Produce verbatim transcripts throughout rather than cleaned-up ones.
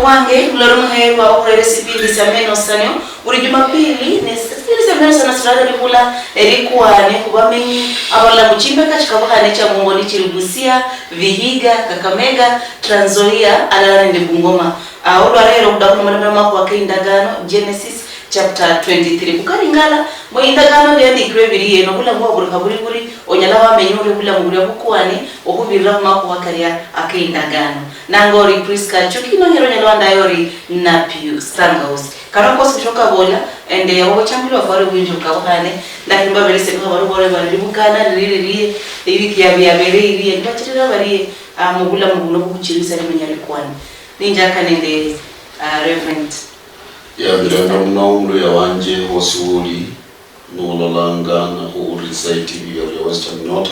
Wange, mulori muherwa okhurera esipindi sia Meno Sanio, buli Jumapili, ne esipindi sia Meno Sanio sirara nibula erikwani khubamenyi abalola muchimbeka chikabukhane chia mungoni chiri Busia, Vihiga, Kakamega, Trans Nzoia, alala nende Bungoma. Ah, olwarero khudakha khulomalomelamo makhuwa ke indagano, Genesis chapter twenty-three. Khukaringala, mwe indagano liandikirwe biri yeno, bulamu bwa buri khaburi buri, onyala wamenya ori bulamu buria bukwani, okhubirira khumakhuwa karia ake indagano. Nanga ori Prisca Achuki, nonyera onyala wandaye ori Napius Tangausi. Kano kosi nisho kabola, ende yabo bachambuli bafware bwinji bukabukhane, ndakhi mbaberese kho bari bore bari libukana liri lirie, iwiki yabe yabere irie, nibachirira barie, ah, mubulamu buno bukhuchirisa limenya likwani. Ninjaka nende, ah, Reverend. Yambiranga muno omuluya wanje wosi woli, nololanga nakhuwulirisa itivi ya Western Nyota.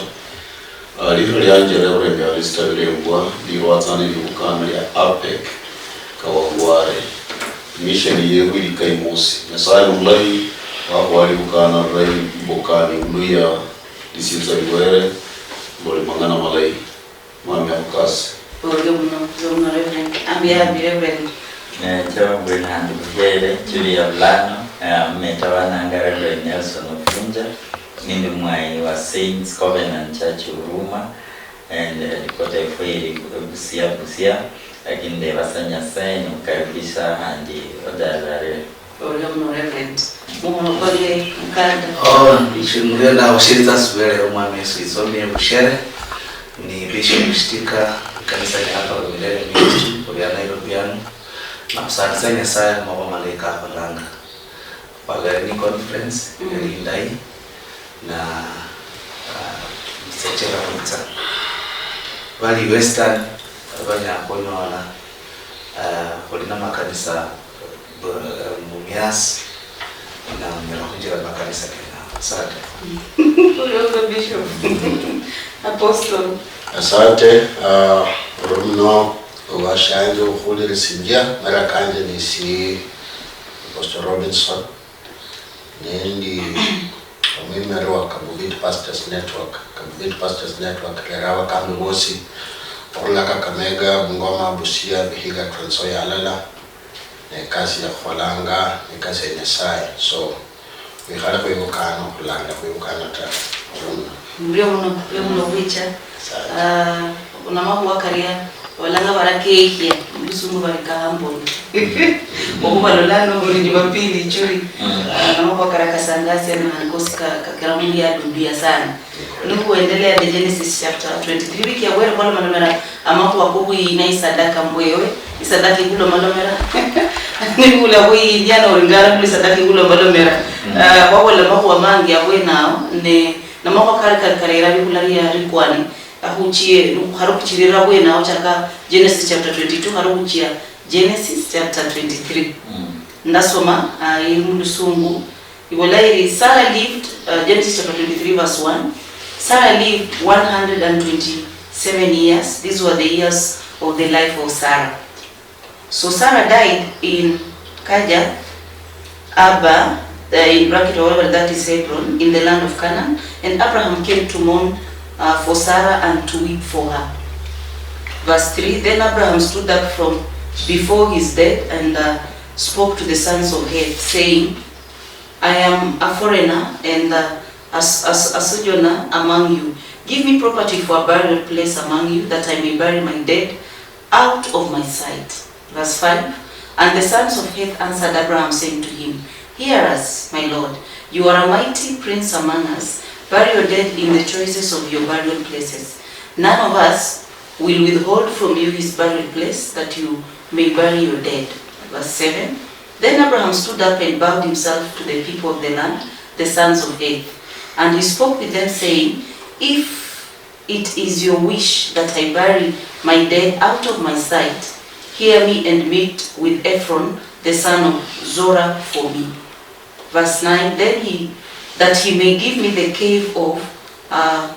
Ah, lira lianje Reverend Alistair Birembwa, lirwatsa nilibukana lia APEC Kawangware. Mission yeru ili kaimosi. Nyasaye nomulayi, wakhuwa libukana lilayi, mbukani muluya, lisietsa liwere, mboli mang'ana malayi. Mwami akhukase. Orio muno, orio muno, Reverend. Ambi, ambi, Reverend. Eh, chaba mbwene handi buhere, chuli ya bulano, eh, mumeta bananga Reverend Nelson Ofunja, nindi mwayi wa Saints Covenant Church Huruma, and, eh, headquarter efwe iri Busia, Busia, lakini ndebasa Nyasaye nikukaribisha handi odalare. Orio muno Reverend. Mukhono kwange mukanda. Oh, nishimurenda khushiriza subele omwami Yesu isomie bushere. Ni Bishop Shitika, kanisa ya hapa Milele Ministry, kuria Nairobi yanu. Na kusanisa Nyasaye kwa mambo malaika akholanga. Wabere ni conference, mm, yali indayi. Na, ah, nzechera khwitsa. Bali Western, banyala khunyola, ah, khuli na makanisa, bu-, Mumias, na munyala khunjira makanisa kena. Asante. Uliomba Bishop. Apostle. Asante, ah, ori muno owashanje okhulirisinjia, mera kanje nisi Apostle Robinson. Nendi omwimeri wa Kabubit Pastors Network. Kabubit Pastors Network rera abakambi bosi okhurula Kakamega, Bungoma, Busia, Vihiga, Trans Nzoia alala. Nekasi ya khukholanga, nekasi ya Nyasaye. So, wikhale khwibukana, okhulanda khwibukana ta. Murio muno, murio muno khwicha. Asante. Ah, kuna makhuwa karia, balanga barakekhia, mu lusungu bari ka humble. Okhubalola no buli Jumapili ichuli. Mm. Ah, namakhuwa kara kasangasia na ngosi ka-, kakera mundu yaduduya sana. Nikhuendelea the Genesis chapter twenty-three, wiki yabwere khwalomalomera amakhuwa kokhuyina isadaka mbwewe, isadaka ikhulomalomera. Nibula khuyindia noringara khuli isadaka ikhulomalomera. Mm. Ah, khwabola amakhuwa mangi abwenao, ne namakhuwa kali kali karera libula lia likwani, akhuchie, khali khuchirira abwenao chaka Genesis chapter twenty-two, khali khuchia Genesis chapter twenty-three. Mm. Ndasoma, ah, iri mulusungu. Ibola iri, Sarah lived, uh, Genesis chapter twenty-three verse one. Sarah lived one hundred and twenty-seven years. These were the years of the life of Sarah. So Sarah died in Kirjath Arba, uh, in bracket or whatever that is Hebron, in the land of Canaan. And Abraham came to mourn, uh, for Sarah and to weep for her. Verse three, then Abraham stood up from before his death and, uh, spoke to the sons of Heth, saying, I am a foreigner and a, a, a, a sojourner among you. Give me property for a burial place among you, that I may bury my dead out of my sight. Verse five. And the sons of Heth answered Abraham, saying to him, Hear us, my lord. You are a mighty prince among us. Bury your dead in the choicest of your burial places. None of us will withhold from you his burial place, that you may bury your dead. Verse seven. Then Abraham stood up and bowed himself to the people of the land, the sons of Heth. And he spoke with them, saying, If it is your wish that I bury my dead out of my sight, hear me and meet with Ephron, the son of Zohar, for me. Verse nine, then he, that he may give me the cave of, uh,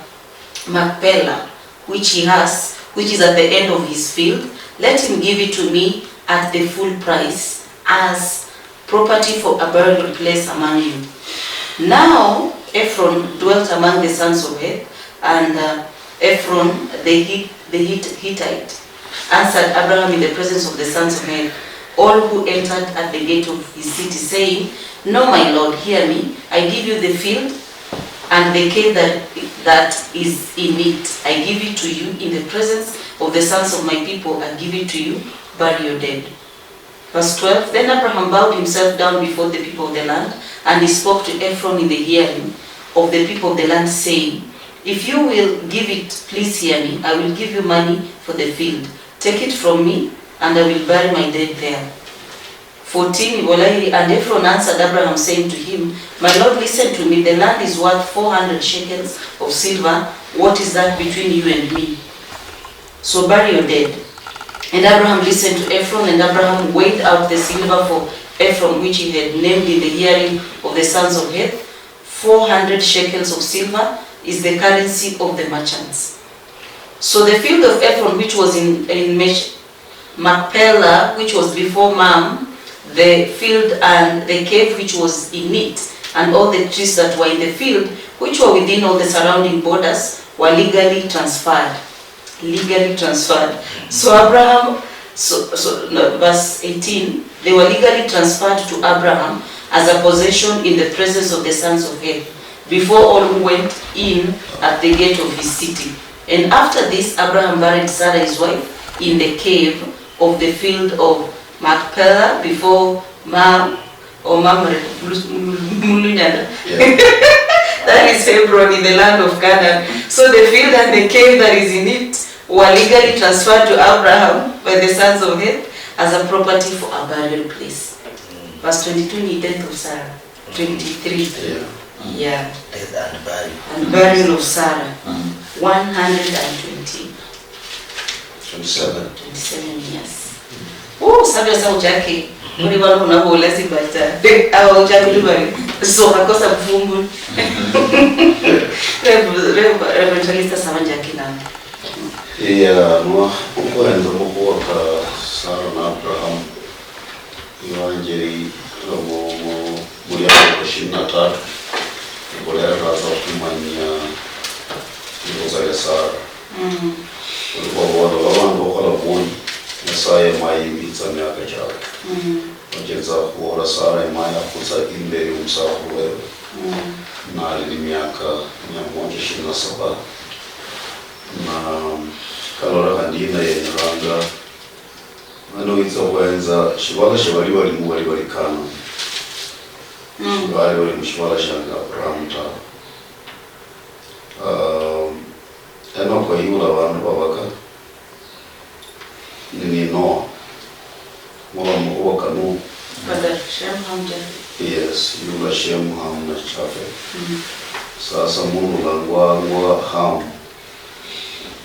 Machpelah, which he has, which is at the end of his field, let him give it to me at the full price, as property for a burial place among you. Now Ephron dwelt among the sons of Heth, and, uh, Ephron the Hit-, the Hit-, Hittite, answered Abraham in the presence of the sons of Heth, all who entered at the gate of his city, saying, "No, my lord, hear me. I give you the field and the cave that, that is in it. I give it to you in the presence of the sons of my people. I give it to you. Bury your dead." Verse twelve, Then Abraham bowed himself down before the people of the land, and he spoke to Ephron in the hearing of the people of the land, saying, "If you will give it, please hear me. I will give you money for the field. Take it from me, and I will bury my dead there." Fourteen, ibola hili, And Ephron answered Abraham, saying to him, "My lord, listen to me. The land is worth four hundred shekels of silver. What is that between you and me? So bury your dead." And Abraham listened to Ephron, and Abraham weighed out the silver for Ephron, which he had named in the hearing of the sons of Heth. Four hundred shekels of silver is the currency of the merchants. So the field of Ephron, which was in, in Mesh-, Machpelah, which was before Mamre, the field and the cave which was in it, and all the trees that were in the field, which were within all the surrounding borders, were legally transferred. Legally transferred. So Abraham, so, so no, verse eighteen, they were legally transferred to Abraham as a possession in the presence of the sons of Heth, before all who went in at the gate of his city. And after this, Abraham buried Sarah his wife in the cave of the field of Machpelah before Mam-, or Mamre, Mulunyala. Yeah. That is Hebron in the land of Canaan. So the field and the cave that is in it were legally transferred to Abraham by the sons of Heth as a property for a burial place. Verse twenty-two, ni death of Sarah. Twenty-three. Yeah. Yeah. Death and burial. And burial of Sarah. Mm. One hundred and twenty. Twenty-seven. Twenty-seven years. Oh, sabira sa uchake. Kuli wala unabola sibata. Awa uchake kuli bali. So, akosa kufungu. Rev-, Rev-, Reverend Felista Sabanjaki nami. Yeah, no, ukwenda mukhuwa ka Sarah na Abraham. Ivanjeli mu, mu, muliango kwa ishirini na tatu, ikhulera khumanya ikhutsa lia Sara. Mm. Khuli khwavola, vavandu vakhola vwoni, Nyasaye yamaya yivitsa miaka chiawe. Mm. Vachetsa khuvola Sara yamaya yakhutsa imbeli omusakhulu wewe. Mm. Nali ni miaka mia moja ishirini na saba. Na kalolekha ndina yenyelanga Mani witsa khwenza shivala shia vali valimu vali valikana. Mm. Shivali vali mushivala shianga Abrahamu tawe. Um, Enoka yivula vandu vavaka ni Noa. Mula makhuva kanu. Father Shem, Ham, Japheth. Yes, yivula Shem, Ham na Japheth. Mm. Sasa mundu ulangwangwa Ham.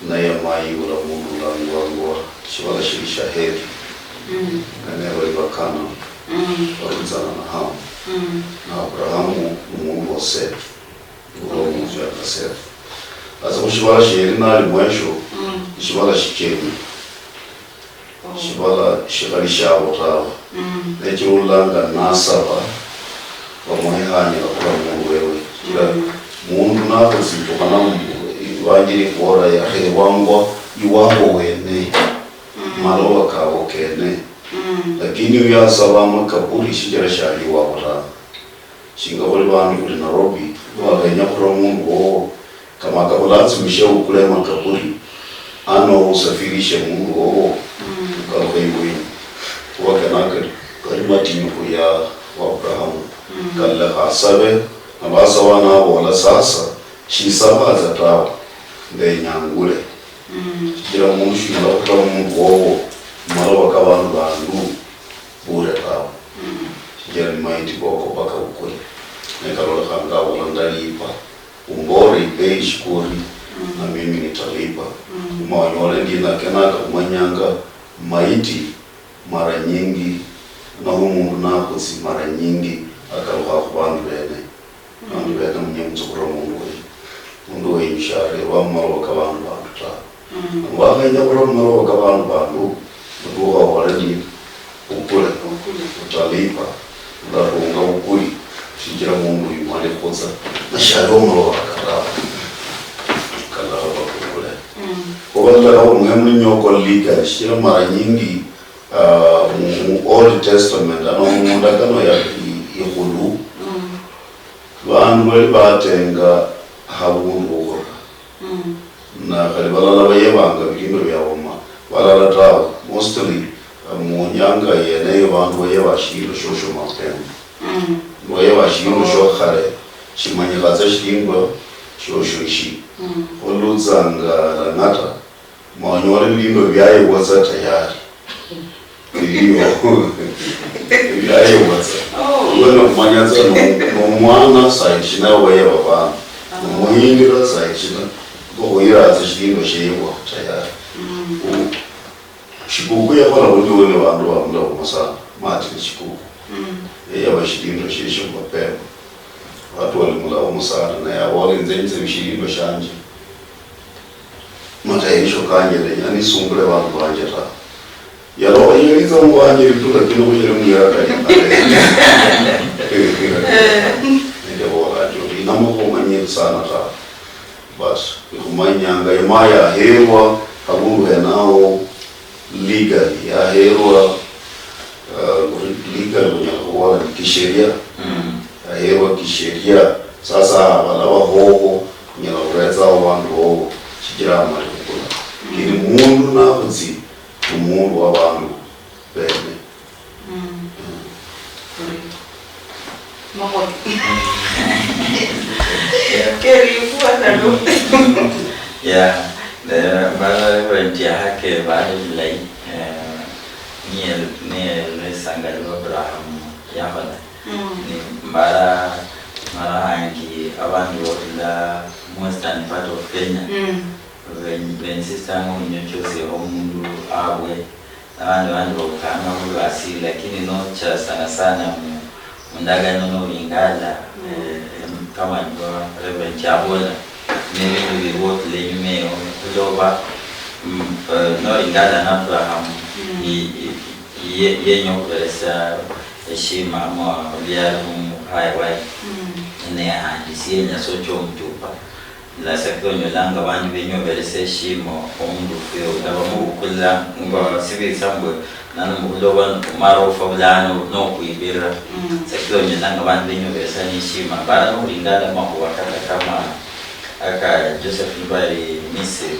Naye yamaya yivula mundu ulangwangwa shivala shili shia Heth. Mm. Nene vali vakana. Mm. Varutsana na Hamu. Mm. Na Abrahamu ni mundu wa Seth. Ngulwa munzu ya Seth. Sasa khu shivala shieli nali mwesho, mm, ni shivala shicheni. Shivala shikhali shiavo tawe. Mm. Nechirulanga nasava, vamuhe hanyala khura mundu wewe. Shichira, mm, mundu nakhutsitukhana mu-, ivanjili ikhuvora yakhevangwa iwavo wene, mm, malova kavo kene. Mm. Lakini uyo asava makaburi shichira shali iwavo tawe. Shinga khuli vandu khuli Nairobi, mm, wakhenya khura mundu wowo, kama kakulazimishe ukule makaburi, ano usafirishe mundu wowo, mm, ukalukhe iwenyu. Khuva kenako kali matinyu khu ya Abrahamu. Mm. Kalekha asave, navasava navola, "Sasa, shisavatsa tawe, ndenya ngule." Mm. Shichira mundu shinyala khura mundu wowo, mumaloba ka vandu vandu, bure tawe. Mm. Shichira ni maiti koko mpaka ukule. Ne kalolekhanga avola, "Ndalipa. Umbore ibei shikori, mm, na mimi nitalipa." Mm. Uma onyole ndina kenaka kumanyanga maiti mara nyingi, na umundu nakhutsi mara nyingi, akalukha khu vandu vene. Vandu vene munye mutsukhura mundu wenyu. Mundu wenyu sharerwa mumaloba ka vandu vandu tawe. Mm. Wakhenya khura mumaloba ka vandu vandu, mutukha ovole ndi, "Ukule, ukule, utalipa, ulatunga ukuli, shichira mundu uyu mwali khutsa, na shali omaloba ka tawe." Kalava kukule. Mm. Kho Olala omuhemu ninyoko legal, shichira mara nyingi, ah, mu, mu Old Testament, ano mu ndagano ya i-, ikhulu, vandu bali batenga havundu hukhurula. Na khali balala bayevanga vilindo vya homa, balala tawe. Mostly, ah, mu nyanga yeneyo vandu bayeva shilindo shosho mapema. Bayeva shilindo sho khale, shimanyikha tsa shilindo shosho ishi. Khulutsanga Lang'ata, monyole vilindo vyayevwa tsa tayari. Iliyo. Vyayevwa tsa. Iwe nokhumanya tsa no-, nomwana saidi shina weyeva vana. Nomuhindira saidi shina, mbo khuyira tsa shilindo sheyevwa tayari. U-, shikuku yakhola khuli wene vandu vamulakhumo sana. Martin Shikuku. Yeyeva shilindo shesho mapema. Watu walimulakhumo sana, naye avola, "Inze nitse shilindo shanje." Matayarisho kanje ndenya nisumbule vandu vanje ta. Yaloba yelitsa muvanje litu lakini khunyere muyaka. Nende bola ndio, inamo khumanyire sana ta. But ikhumanyanga ima yaherwa havundu henao legally, yaherwa, uh, legally unyala khubola ni kisheria. Yaherwa kisheria. Sasa abana bahoho unyala khuretsaho bandu bobo shichira amali khukula. Lakini mundu nakhutsi ni mundu wa bandu bene. Makholo. Kerifu atalo. Yeah, the mara Reverend yahake bali bulayi. Eh, niye, niye lwesanga lwa Abraham yakhola. Ni mara, mara hangi abandu bokhula mu western part of Kenya. Ben, ben sister ngo nyo chosi omundu abwe. Abandi, bandi babukanga khulwasi, lakini nocha sana sana mu, mundagano nolingala, eh, em, kama ndio Reverend Chabola, nebindu biriwo tule enyuma eyo, khuloba, mm, eh, nolingala na Abraham, i-, i-, ye-, yenya okhuberesa eshima ama byali khumukhaya waye, ne handi siyenya socha omutupa. Lasa konyolanga abandu benyoberesa eshima omundu fwe, olaba mubukula, mba sibitsa mbwe, nanu mukhuloba omara ofwa bulano nokhwibira. Sakira onyolanga abandu benyoberesa neshima, mbara nokhulingala amakhuwa kata kama aka Joseph nibali Misiri,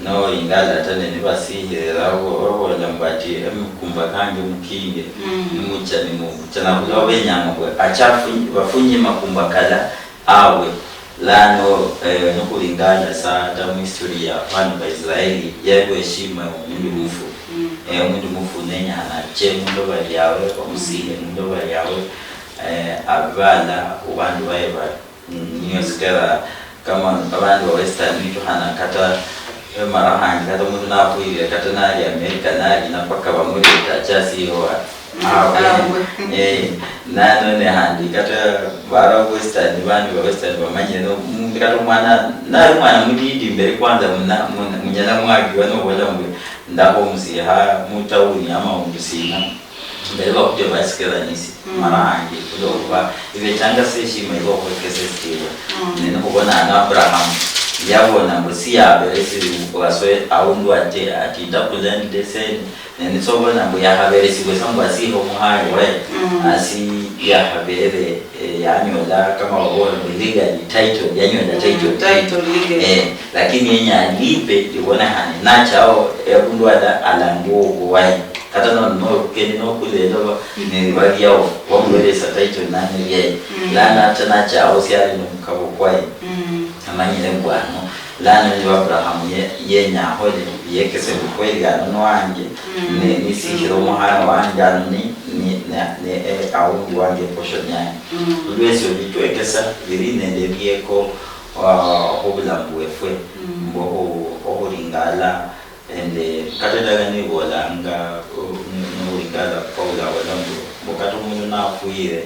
noringala ta ne nibasihirira, obo-, obola mbu ati emikumba kange mukinge, nimucha nimucha, nakhulwa benyanga mbu acha afunyi-, bafunye makumba kala, Awe, lano, eh, nikhulinga Nyasaye ata muhistory ya bana ba Israeli, yaliwo eshima omundu mufu. Eh, omundu mufu nenyahana ache muloba liawe, bamusihe muloba liawe, eh, abibala khubandu baye bari. Mm, niyo sikera kama abandu ba Western bichukhana kata, eh, mara khandi kata omundu nafwire, kata nali America, nali na paka bamuleta ache asihe wa-, Awe. Eh, nano ne handi kata bara Western, bandu ba Western bamanyire no, mundu kata omwana, nali omwana mudidi imberi kwanza muna-, muna-, munyala mwagiwa nobola mbu ndakho omusiha mu town ama omusina. Mbere bakute basikira nisi, mara handi kuloba, ibechanga se eshima ibo khwekesa esitiwa. Ne nikhubona ano Abraham yabona mbu siyaberesibwa waswe aundu ate ati ndakula nende sene, ne nisobona mbu yakhaberesibwa sa mbu asihe omukhaya waye, asi yakhabere, eh, yanyola kama babola mbu legally title, yanyola title. Title legally. Eh, lakini yenya alipe ibonekhane nachao, eh, abundu ala alangwa obuwaye. Kata nono nobukeni nokula eloba, neriba liao, wamuberesa title nane liaye. Lano ata nachao siali nomukabo kwaye. Amanyire mbu ano, lano niba Abraham ye-, yenya akhole, yekese mbu kweli ano nowanje, ne nisikhire omukhana wanje ano ni, ni, ne, ne, eh, aundi wanje portion yanje. Olwesio bitwekesa biri nende ebieko, ah, khubulamu bwefwe, mbu okhu-, okhulingala nende kata endala nibolanga, uh, ni-, niulingala Paulo abola mbu, mbu kata omundu nafwire,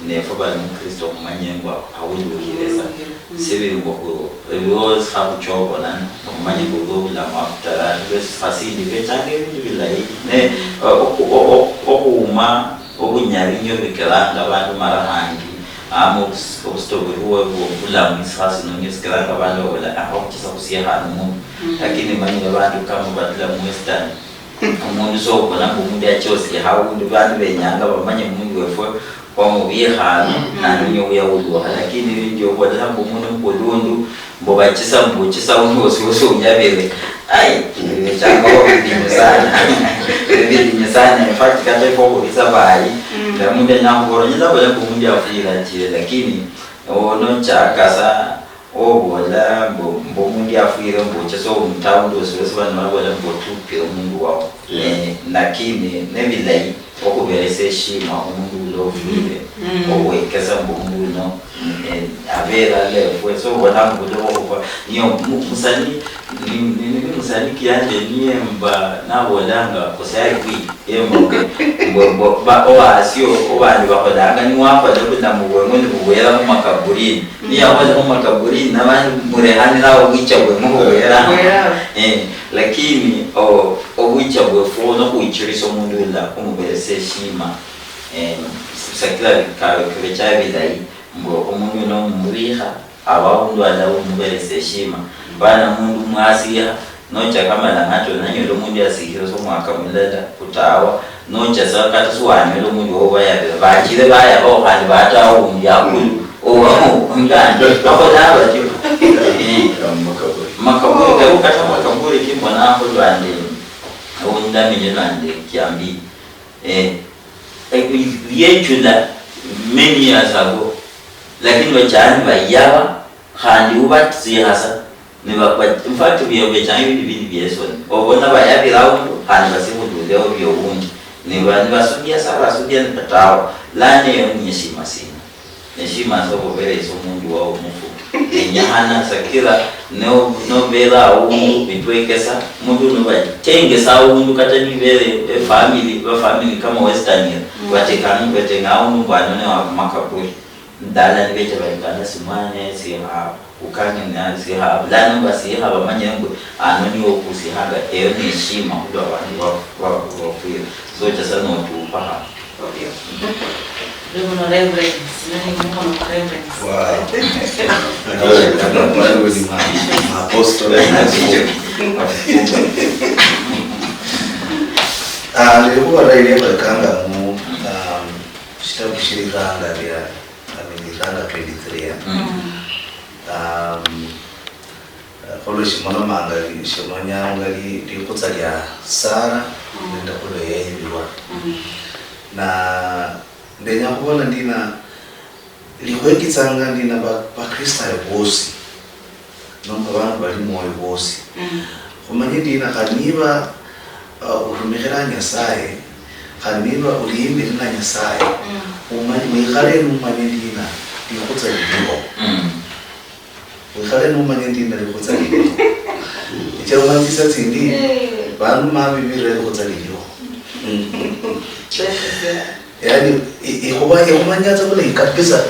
nefwe bali muKristo khumanye mbu awulukhire sa. Sibiri mbu khu-, ebiwo sikhabuchobona, okhumanye mbu obwo obulamu after that. Besi khasindi bechanga ebindu bilayi. Ne, uh, okhu-, o-, o-, okhuuma obunyali nio bikiranga abandu mara khandi ama obus-, obusito buliwo bwobulamu isiha sino, nio sikiranga abandu babola, "Ah, okhuchesa khusiehana omundu." Mm. Lakini manyire bandu kama batula mu Western, omundu sokona mbu omundu achia osieha awundu, bandu benyanga bamanye omundu wefwe khwamubiha ano, mm, nanonya obuya buluha. Lakini ndio obolela mbu omundu mubulundu, mbu bachisa, mbu uchisa awundu wosi wosi unyabire. Ai, bibechanga bibinyu sana. Bibinyu sana. In fact, kata ifo khubisa bayi, mm, nga mundu anyala khubola, onyala khubola mbu omundu yafwire achire, lakini ono chakasa obola mbu, mbu omundu yafwire, mbu ochesa omutown wosi wosi bano babola mbu otupire omundu wao. Mm. Eh, lakini nebilayi okhuberesa eshima omundu uno ofwire, mm, okhwekesa mbu omundu uno, mm, eh, abere alefwe. So, obona mbu buli okhupa, niyo mu-, musani, ni, ni, ni, ni musani kiyanje niye mba nabolanga kusaywi, ye mbu, mbu, mbu, ba, owasio, obandi bakholanga, niwakhola bulamu bweng'we nibuwera mumakaburini. Mm. Niyakhola mumakaburini, nabandi murehanirawo bwicha bweng'we buwera. Buwera. Eh, lakini, o-, obwicha bwefu nokhwichurisa omundu ula khumuberesa eshima, eh, sakira ka-, kabecha bilayi, mbu omundu uno omumubikha, aba omundu ula umuberesa eshima. Bana omundu mwasiha, nocha kama Lang'ata nanyola omundu yasikhire sa omwaka mulala, kutawa, nocha sa kata siwanyola omundu wowo bayabira, bachire bayabaho khandi bataha oundi akulu, owaho, ngandi, bakhola batyo. Eh. Makaburi. Makaburi, kata makaburi kimbona aho lwande, oundi ndamenye lwande Kiambi. Eh, eh, yechula many years ago, lakini bachani bayaba, khandi ubatsikhasa, niba-, ba-, in fact, bia-, biechanga ebindu bindi biesoni. Obona bayabira aundi, khandi basikhululeo biowundi. Niba-, nibasudia sa, basudia nibatawo. Lano eyo ni heshima sina? Heshima sa okhuberesa omundu wao omufu. Yenyakhana sakira no-, nobera awundu bitwekesa, mundu uno batengesa awundu kata nibere efamily, bafamily kama Western, mm, batekani, batenga awundu mbu ano ne wa makaburi. Ndala nibecha balikana simwane, siha, ukane na siha, bulano mba siha, bamanye mbu ano niwo okusihanga, eyo ni heshima khulwa abandu ba-, ba-, bafwire. Socha sa notupa ha. Obio. Ndi muno Reverend, nani mukhono kwa Reverend? Wow. Reverend ni ma-, ma apostle. Ah, likhuba lino liekholekanga mu, um, shitabu shiliranga lia, I mean, liranga twenty-three, eh? Mm. Um, khulwa shimolomanga li-, shimanyanga li-, likhutsa lia Sara, mm, nende khulwa yayibirwa. Mm. Na ndenya khubola ndina, likhwekitsanga ndina ba-, Bakristayo bosi, nomba bandu bali mwoyo bosi. Mm. Khumanye ndina khali niba, uh, orumikhira Nyasaye, khali niba oli imberi na Nyasaye, mm, umanye, wikhale numanye ndina likhutsa liliho. Mm. Wikhale numanya ndina likhutsa liliho. Ichira omanyisa tsindi, eh, bandu mabi bira likhutsa liliho. Yaani, i-, ikhuba-, ikhumanyatsa bulayi kabisa,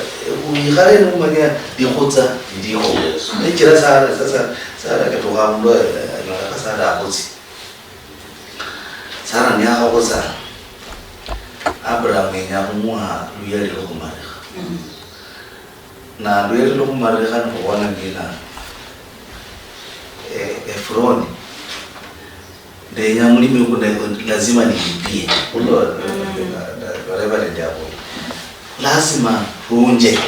wikhale numanya likhutsa liliho. Yes. Nechira Sara, sasa, Sara katukha mundu, eh, anyolekha Sara akhutsi. Sara niyakhakhusa, Abraham yenya khumuha luyali lwokhumalikha. Mm. Na lweri lukhumalirikha nikhubona ndina, eh, Efuroni, ndenya mulimi uku ne-, lazima nilipie. Ulo, mm, na, na, na Reverend yabo. Lazima runje.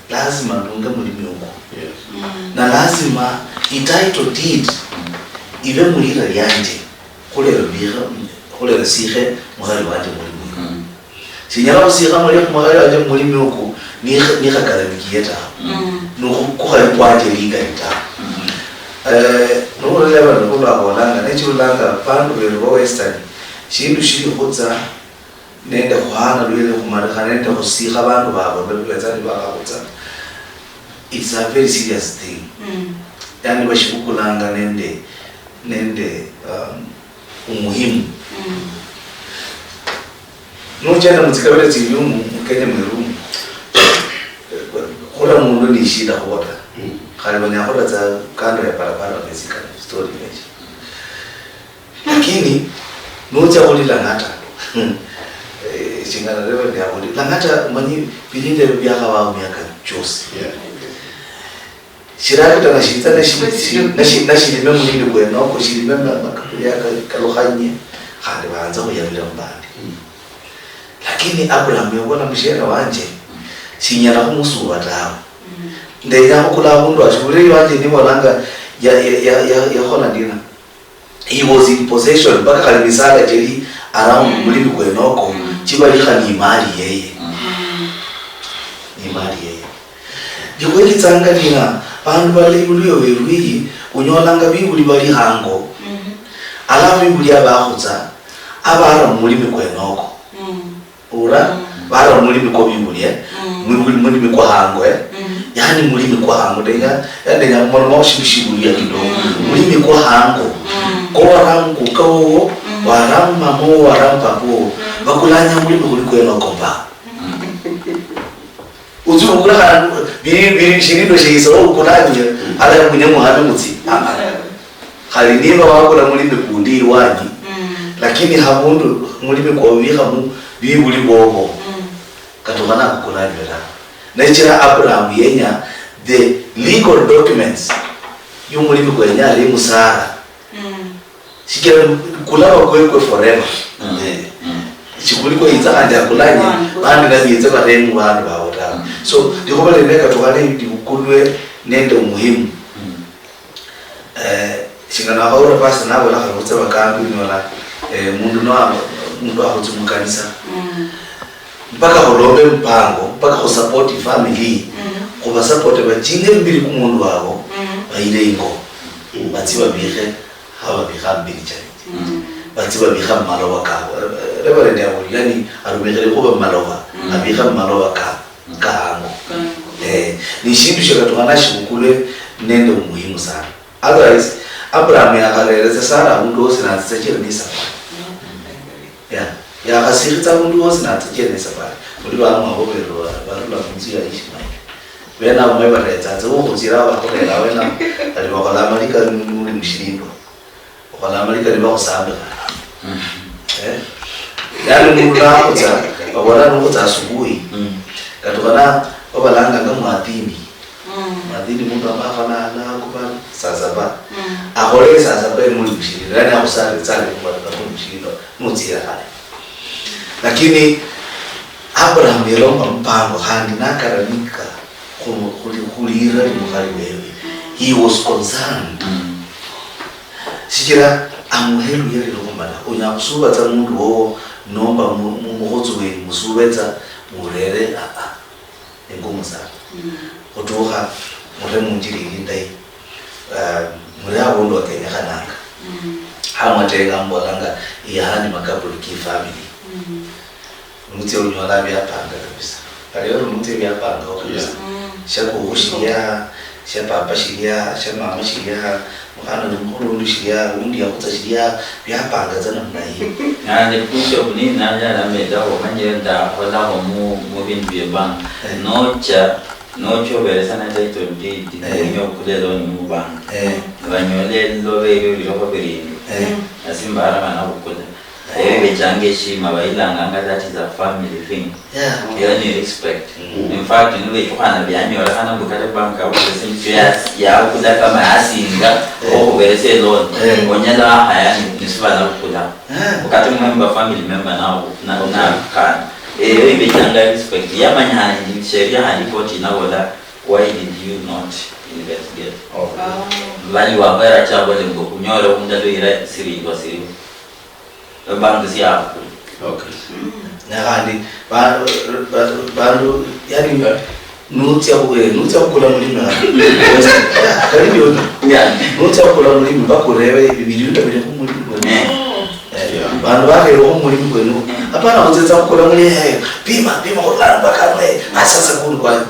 Lazima ndunge mulimi uku. Yes. Mm. Na lazima i title deed ibe mulira lyanje. Khulera bikha, khulera sikhe mukhali wanje mulimi uku. Mm. Sinyala khusikha muli mukhali wanje mulimi uku, nikha-, nikhakaramikiye tawe. Mm. Nokhu-, kukhali kwanje likali tawe. Mm. Eh, nuruleba nikho lwabolanga, nechirulanga bandu beru ba Western, shindu shili khutsa nende khuhana lwele khumalikha nende khusikha bandu babo, nibetsa nibakhakutsa. It's a very serious thing. Mm. Yani bashibukulanga nende, nende, um, umuhimu. Mm. Nochenda mutsikabila tsiliumu mu Kenya mwerumu, khula mundu ni shida khuwo ta. Mm. Khali banyala khula tsa kando ya barabara, basilikana story neshi. Lakini notsia khulila nata, eh, Chingana Reverend Abundi. Lang'ata, manyi, bilinda ebyo byakhabaho miaka chiosi. Yeah. Shirakita nashitsa nashi-, shi-, nashi-, nashilime mulimi kwenoko, shilime ma-, makaburi aka-, kalukhanye, khandi banza khuyabira mubandi. Mm. Lakini Abraham yabola, "Mushiere wanje, shinyala khumusuba tawe. Mm. Ndenya khukula abundu ashi, bulayi wanje nibolanga ya-, ya-, ya-, ya-, yakhola ndina." He was in possession, mpaka khali misala chili around mulimi kwenoko, chibalikha ni imali yeye. Ni imali yeye. Ndikhwelitsanga ndina, bandu balayi buluya welwiyi, unyolanga bibuli bali hango. Alafu bibuli abakhutsa, abara mumulimi kwenoko. Ura, bara mulimi kwa bibuli, eh? Mulimi, mulimi kwa hango, eh? Yani mulimi kwa hango, ndenya, yani ndenya mwana mwa shibishibuli ya kidogo. Mulimi kwa hango. Kwa waramu kuka wowo, waramu mama wowo, waramu papa wowo. Bakulanya mulimi kuli kweno komba. Uzi ukula handu, biri, biri, shirindo shisa, ukulanya, ala ya kunye muhame mutsi. Ah, ah. Khali niba wakula mulimi kundi ilwanyi, lakini habundu mulimi kwobikhamu bibuli bobo, katukhana khukulanywe tawe. Nechira Abraham yenya the legal documents yumulimi kwenya ali musara. Shichira kulaba kwekwe forever. Eh. Shikuli kweyitsa khandi akulanye, bandi nabiyitse baremu bandu babo tawe. So, likhuba lino katukhane libukulwe nende umuhimu. Eh, shingana wakhaura pastor nabola khali khutse bakambi unyola, eh, mundu no, mundu akhutsi mukanisa. Mpaka khulombe mpango, mpaka khusupport family, khubasupport bachinge mbiri kumundu wabo, bayire ingo, batsi babikhe, hababikha mbiri chali. Batsi babikha mumaloba kabo. Reverend Abuli, yani, arumikhire khuba mumaloba, abikha mumaloba ka, kahango. Eh, ni shindu shia katukhana shibukulwe nende umuhimu sana. Otherwise, Abraham yakhareresa Sara abundu wosi natsitsachire ne safari. Yeah. Yakhasikhitsa abundu wosi natsachire ne safari. Muli bamwabo berwa barula munzu ya Ishmael. Bene abo mwe baretsatsa, wo khutsira abakhorera wena, ali bakhola amalika nuli mushilindwa. Bakhola amalika nibakhusambikha. Eh? Yani mundu nakhutsa, babola nukhutsa asubuhi. Katukhana babalanganga mwadhini. Mwadhini mundu amba akhana nakuba saa saba. Akhole saa saba emuli mushirira, yani akhusali, sali kumwalika muli mushirira, nutsira khale. Lakini Abraham yalomba mpango khandi nakaranika khu-, khuli-, khulira li mukhali wewe. He was concerned. Shichira amuhe luya lilomala, unyala khusuba tsa mundu wowo nomba mu-, mu-, mukhotsi wenyu musube tsa murere, ah, ah. Ingumu sana. Khutukha mure munjira ili indayi. Ah, mure abundu wakenyekhananga. Hamwatenga mbolanga, "Iyahani makaburi ki family." Nutsia unyola byapanga kabisa. Kali ori nutsia byapangaho kabisa. Shia kukhu shilia, shia papa shilia, shia mama shilia, mukhana ni mukhulu undi shilia, undi yakhutsa shilia, byapanga tsa namna hiyo. Nani Bishop ni nani alameta omanyire ndakholakho mu, mu bindu bye bank. Nocha, nocha oberesa na title deed, niwenya okule loan mu bank. Banyola eloba elio lilokho bilindu. Nasi mbara mana bukula. Eyo ibechanga eshima, bayilanganga that is a family thing. Yeah. Eyo ni respect. In fact, nibechukhana byanyolekhana mbu kata bank yakhupesa esindu sio yas-, yakhula kama yasinga okhuberesa eloan, onyala wahaya ni, nisibala khukula. Wakati mwemba family member nawo, na, nakana. Eyo ibechanga respect. Yamanya handi sheria handi court inabola, "Why did you not investigate?" Bali wakhwera chabole mbu unyole undaluyira siringo siriwo. Bandu siakhukula. Okay. Na khandi ba-, ba-, bandu, yani, nutsia khu-, eh, nutsia khukula mulimi khandi. Yeah, kali ndio. Yeah. Nutsia khukula mulimi, bakurebe ebilio bili khumulimi kwenu. Eh, bandu bakherewo khumulimi kwenu. Hapana khutsetsa khukula muli, eh, pima, pima, khulano bakano, eh, asasa kunu kwani.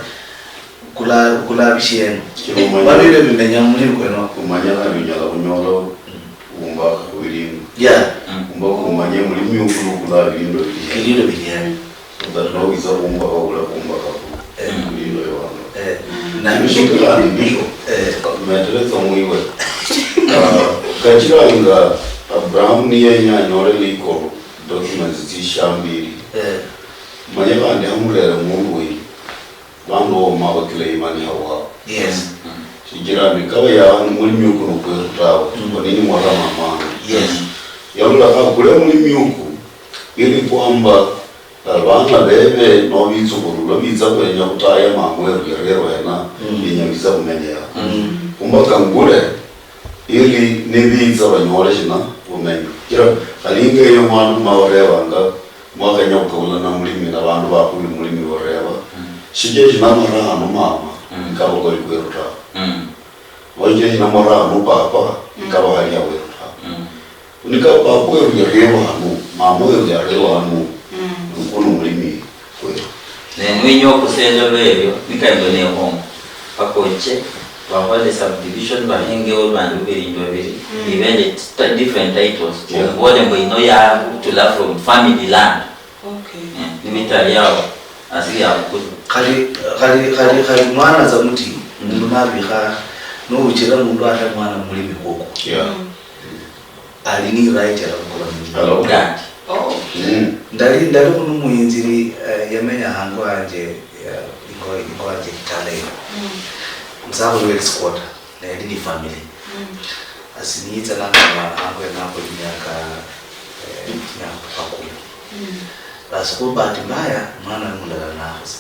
Kula-, kula bishieno. Babire bimenya mumulimi kweno. Umanya khandi unyala khunyola umbakha khwilimo. Yeah. Umbakha umanye mulimi uku nukula bilindu bilia. Bilindu bilia. But no witsa kumbakha ula kumbakha ku. Eh. Bilindu bya bandu. Eh. Na shindu khandi nisho. Eh. Meteletsa mwiwe. Ah, kachira nga Abraham niyenya anyole legal documents tsishambili. Eh. Manye khandi hamurere mundu wenyu, vandu vomumavakila imani hawao. Yes. Shichira nikava yaani mulimi ukuno kweru tawe, mm, kwanini mwarama mwana? Yes. Yalolakha kule mulimi uku, ili kwamba, eh, vana veve novitsukhulu lwavitsa khwenya khutaya mama weru yarerwa hena, mm, yenya vitsa khumenya yao. Mm. Kumbaka ngule, ili nivitsa vanyole shina, vumenya. Shichira khali inga eyo mwana mama orevanga, mwakhenya khukaulana mulimi na vandu vakhulu mulimi voreva, mm, shichira shina mwarano mama, mm, nikava kali kweru tawe. Mm. Nochira shina mwarano papa, mm, nikava hali aweru tawe. Mm. Nika papa weru yarerwa hanu, mama weru yarerwa hanu, mm, nikuno mulimi kweru. Ne niwenya okhusendolwa erio, nikali mbu nehongo, paka oche, bakhole subdivision, bahengewo bandu bubiri nende babiri, mm, bibe nende ti-, different titles. Yeah. Obole mbu ino yarutula from family land. Okay. Eh, nimitali yao, asili ya mukulu. Khali, khali, khali, khali mwana tsa muti, mm, mundu nabikha, nobuchira mundu ata mwana mulimi kwoku. Yeah. Mm. Ali ni right ya kukula mundu. Hello. Dad. Oh. Mm. Ndali, ndali khunu muinziri, eh, yamenya hango hanje, ya, ingo, ingo hanje Kitale ino. Mm. Musakhulu we East Quarter, naye ali ni family. Mm. Asi niyitsa nang'ang'ana hango henako imiaka, eh, imiaka kumi. Mm. Basi khu bahati mbaya, mwana mulala nakhusa.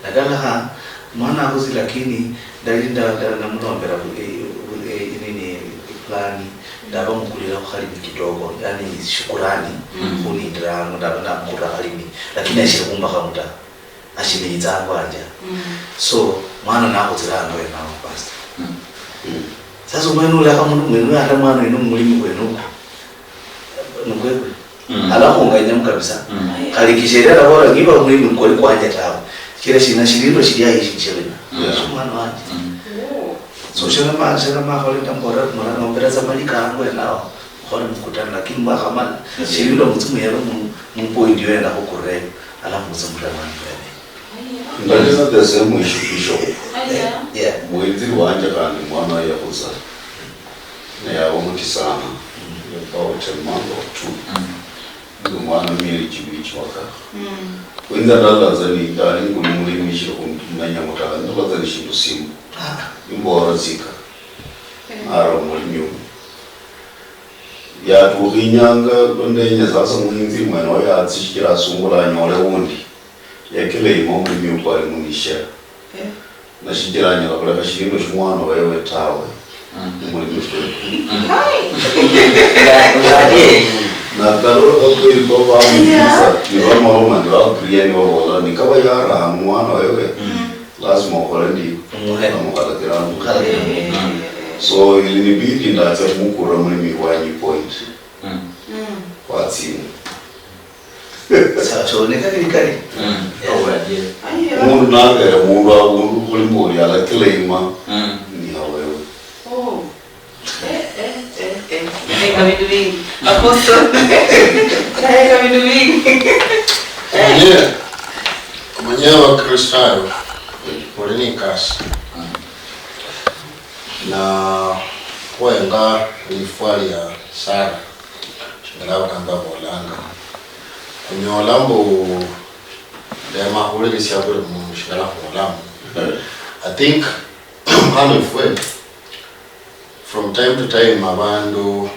Nakalakha, mwana akhusi lakini ndali nda-, nda-, ndamulombera bu-, e-, bu-, e-, nini, ipulani, ndaba mukulira khukhalimi kidogo, yani shukurani, mm, khunindiranga, ndaba ndamukulira khalimi, lakini ashiri khumbakha muta, ashimilitsa ango anja. Mm. So, mwana nakhutsira ango enawo, pastor. Mm. Mm. Sasa omwene uli akhamundu mwene uyo ata mwana uyo nomulimi kwene uko, nikwekwe. Mm. Alakhunganyamo kabisa. Mm. Khali kisheria alabola, "Niba omulimi kwali kwanje tawe. Shichira shina shilindo shilia ishi shibina." Yeah. Shi mwana wanje. Mm. Oh. So, shana ma, shana ma khole ndambola, mwana nombera za mali kangu enao. Khole mkutano, lakini mwakhamala. Mm. Shilindo mutsimu yero mu, mu point yo yenda khukurre, alafu mutse mutana mwana. That is not the same issue, Bishop. Yeah. Yeah. Mwenziri wanje khandi mwana yakhutsa. Naye aba omuti sana, about a month or two. Mm. Ndi mwana mieri chibiri chiwaka. Mm. Kwenza ndalaza ni ndali nguli mulimi shiri khumenya mutala, ndalaza ni shindu simu. Ah. Imbora zika. Mm. Nara mulimi umu. Yatukha inyanga, ndenya sasa muhinzi mwene oyo atsi shichira asungula anyole wundi. Yakila imo mulimi ukwali munishera. Eh. Na shichira anyala khulekha shilindo shimwana wewe tawe. Mm. Mulimi shwefu. Mm. Hai! Nga-, nga-, eh. Na kalolo kakweli ko bamwisa, yeah, nibamuloma, nibaburia, nibabola, nikaba yara hanu mwana wewe, mm, lazima okhole ndi, omukhalakira. Omukhalakira. Mm. So, ilinibidi ndatsia khumukura mulimi wanyi point. Mm. Mm. Kwatsina. Sawa, so, ne kali, ne kali. Mm. Yeah. Obuladie. Aiya. Mundu nabere mundu abundu khuli mbu uli alaclaima, mm, ni awewe. Oh. Eh, eh, eh, eh. Nayenga bindu bingi. Apostle. Nayenga bindu bingi. Eh. Manye, manye Abakristayo, muli ni kasi. Mm. Na khwenga lifwa lia Sara. Shinyala abaganga babolanga. Khunyola mbu ndema khulirisia buli mundu shinyala khubolamo. I think, hano ifwe, from time to time, abandu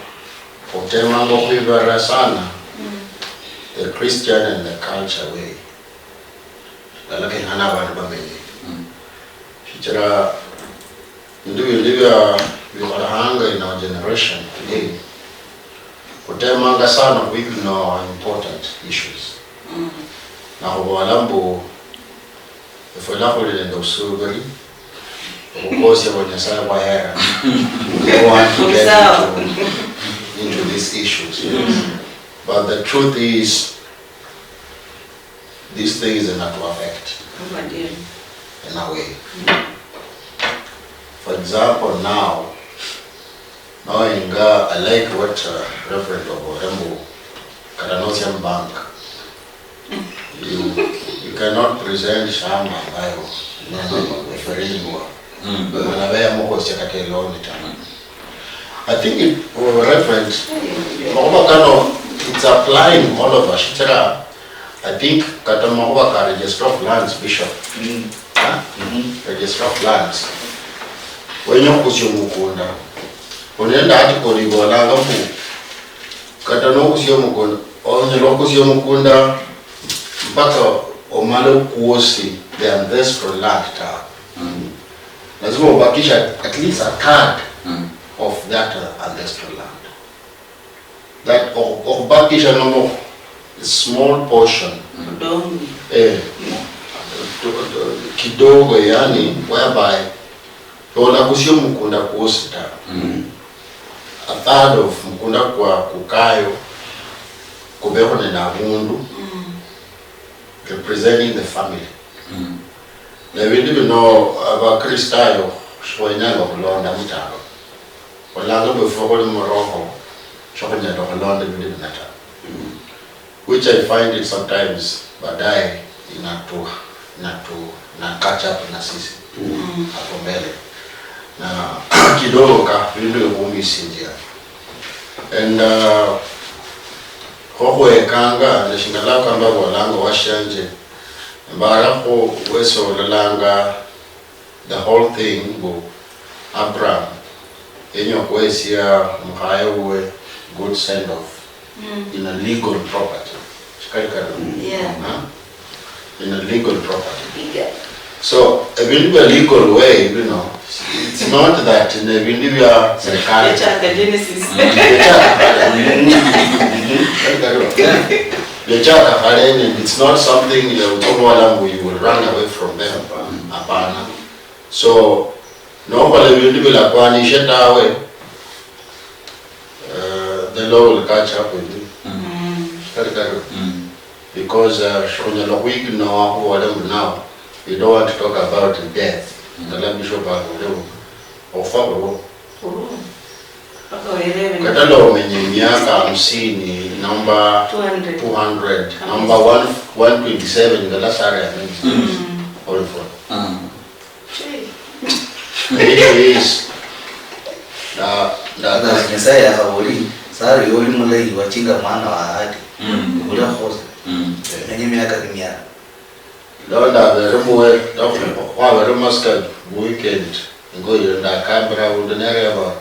otemanga okhwiberera sana, mm, the Christian and the culture way. Lala kenyana abandu bamenye. Mm. Shichira bindu bindi bia, bikholehanga in our generation today, khutemanga sana khu ignore important issues. Mm. Nakhubola mbu, efwe khuli nende obusubiri, obukosia bwa Nyasaye bwahera. We want to get into, into these issues. Mm. But the truth is, these things are not to affect in a way. Mm. For example, now, knowing, uh, I like what, uh, Reverend Obore mbu, kata notsia mubank, you, you cannot present shama ambayo unafikiria. Mm. Mwana wewe amukosia kata loan ta. Mm. I think it, uh, Reverend, makhuwa kano, it's applying all of us. Shichira I think kata makhuwa ka register of lands, Bishop. Mm. Huh? Mm-hmm. Register of lands. Wenya okhukusia omukunda. Khuli nende article ibolanga mbu kata nokusia omukunda, onyala okhukusia omukunda mpaka omale okwosi the ancestral land tawe. Mm. Lazima ubakisha at least a third Mm. of that uh, ancestral land. That okhu- okhubakisha nomo small portion Kudongi. eh, to- to- kidogo yani whereby tolakusia omukunda kwosi ta. Mm. A third of mukunda kwa kukayo kubeho nende abundu Mm. representing the family. Mm. Nebindu bino abakristayo shikhwenyanga okhulonda mutawe. Olanga mbu efwe khuli muroho shokhunyala okhulonda ebindu bino ta. Which I find it sometimes baadaye inatu inatu na catch up na sisi hapo mbele na kidogo ka bindu bikhumisinjia and uh, khokhwekanga neshingala kamba bolanga washanje mbarakho wese ololanga the whole thing mbu Abraham yenya okhuhesia mukhaye wuwe good send off in a legal property. Shikali kali. Yeah. Huh? In a legal property. Legal. So ebindu bya legal way bino it's not that nebindu bya serikali. Yachaka Genesis. Yachaka khale. Kali kali. Yachaka khale and it's not something ya utobola mbu you will run away from them. Hapana. So nokhola ebindu bilakwanishe tawe, uh, the law will catch up with you. Kali kali. Because uh, shonyala khuignore khubole mbu now you don't want to talk about death. Ndala bishop abole mbu ofa khuwo. Kata lomenya emiaka hamsini nomba two hundred nomba one twenty-seven nga lasara yamenyi olifo. It is. Na- na- Nyasaye yakhaboli sari yoli mulayi wachinga mwana wa ahadi. Bula khosa nenya miaka kimia. Lwa ndabere muwe khwabere maskani mu weekend ingo iyo ndakambira abundu nereba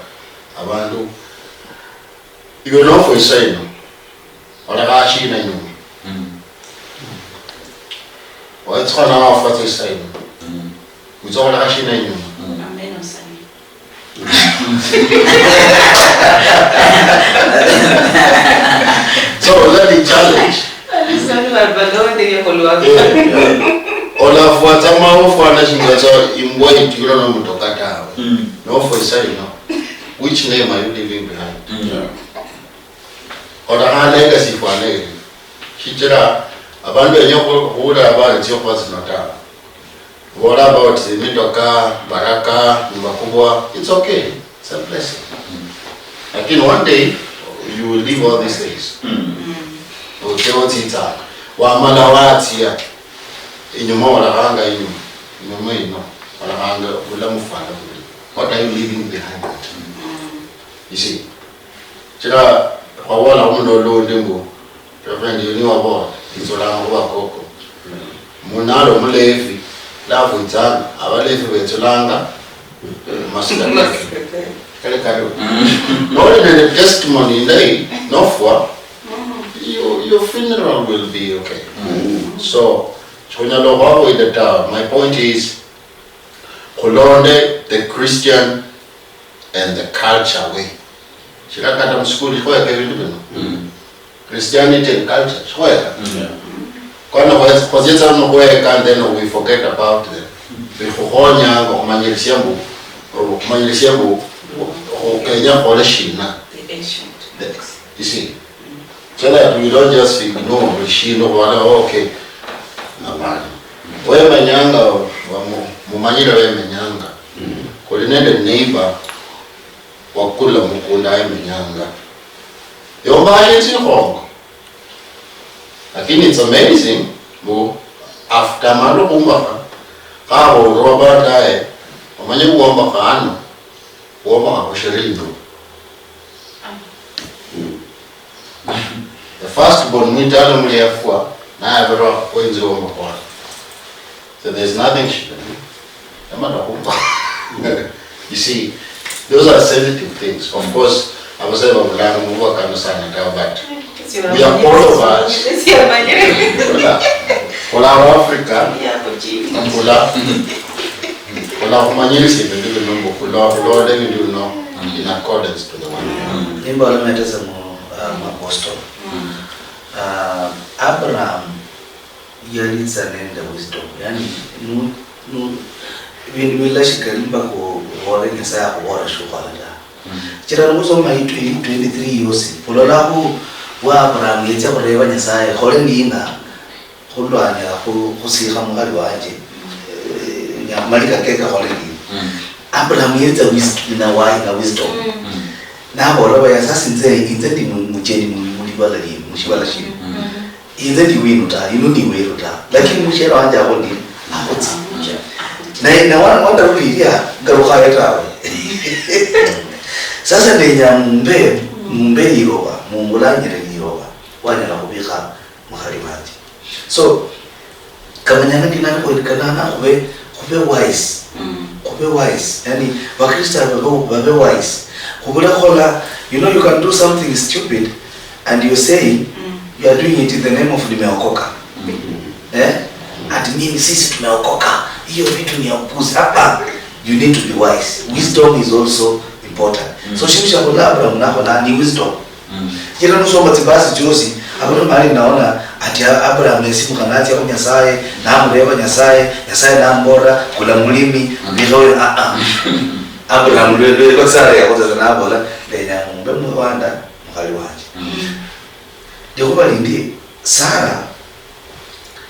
abandu iwe nofwa isaino olekha shina inyuma? Wetsukhana wafwa tsa isaino witsa khulekha shina inyuma? Amen, osani. So that is challenge. Alisoni balonde yekolwa. Olafuatsa maofu anashingatsa imbwa itwira nomutoka tawe. Nofo isaino, which name are you leaving behind? Olakhana legacy ifwana iri shichira abandu benya khuwulira habari tsiokhwa tsino tawe. Bola about emitoka, baraka, nyumba kubwa, it's okay. It's a blessing. Lakini one day you will leave all these things. Otsia otsitsanga. Wamala watsia inyuma olakhanga inyuma. Inyuma ino olakhanga bulamu fwana buli. What are you leaving behind? You see? Chira khwabola khumuno lundi mbu Reverend Yuni wabola, itsulanga khu bakoko. Munalo mulevi, love itsanga, abalevi betsulanga, masika keke. Kale kali. Noli nende testimony indayi, nofwa, your, your funeral will be okay. So, khunyala khwavoida tawe. My point is, khulonde the Christian and the culture way. Shira kata musukuli khweka ebindu bino. Christianity and culture, shikhoyera? Kwana khwetsa- khwatsietsa muno khweka and then we forget about them. Bikhukhonya okhumanyirisia mbu, okhumanyirisia mbu, kenya khole shina? The ancient. The- you see? So that we don't just ignore buli shindu khubala, "Oh, okay." Hapana. Wemenyanga, wamu- mumanyire wemenyanga. Khuli nende neighbor wakula mukunda yemenyanga. Yombakha inzu ikhongo. Lakini it's amazing mbu after amala okhumbakha, khabolwa baadaye, omanye khuombakha hano, khuombakha khushirindu. The first born mwitala muli yafwa, Naye bro, wenzi wa makwana. So there's nothing she can do. Emana kumva. You see, those are sensitive things. Of course, abasebe babulanga mubakano sana ta, but we are all of us. Kola, kola wa Africa. Kola, kola kumanyirisi bindu bino mbu, kola, kola bindu bino in accordance to the word. Nimba olemetese mu, uh, mu apostle. Uh, Abraham yalitsa nende wisdom. Yani, nu, nu, bindu bila shikali mpaka u-, ukhole Nyasaye akhubola shukhola ta. Chira nusoma hii twenty, twenty-three yosi, ulola khu bwa Abraham yetsa khureba Nyasaye, "Khole ndina, khulwanyala khu-, khusikha mukhali wanje, eh, nya-, malika keke khole ndina?" Abraham yetsa wis-, na wa-, na wisdom. Nabola, "Baya, sasa inze, inze ndi mu-, mucheni mu-, mulibala lino, mushibala shino." Inze ndi winu ta, yino ndi weru ta. Lakini mushiere wanje aho ndi, aho tsi. Naye, na wana, wanda rulilia, ngalukhayo tawe. Sasa ndenya mumbe, mumbe liloba, mungulanyire liloba, wanyala khubikha mukhali wanje. So, kamanyanga ndi nani khweli kanana khube, khube wise. Khube wise. Yani, Bakristo babe, babe wise. Khubule khola, you know, you can do something stupid, and you're saying, "You are doing it in the name of nimeokoka." Eh? Ati mimi sisi tumeokoka. Hiyo vitu ni ya upuzi. Hapa, you need to be wise. Wisdom is also important. So, shindu sha khula Abraham nakhola ni wisdom. Shichira nusoma tsibasi tsiosi, abula mali naona ati A-, Abraham yesimuka natsia khu Nyasaye, namureba Nyasaye, Nyasaye nambolera, "Kula mulimi, bikha oyo, ah, ah." Abraham lwe, lwe, lwe Sara yakhotsa nabola, "Ndenya ng'ombe muwanda mukhali wanje." Likhuba lindi, Sara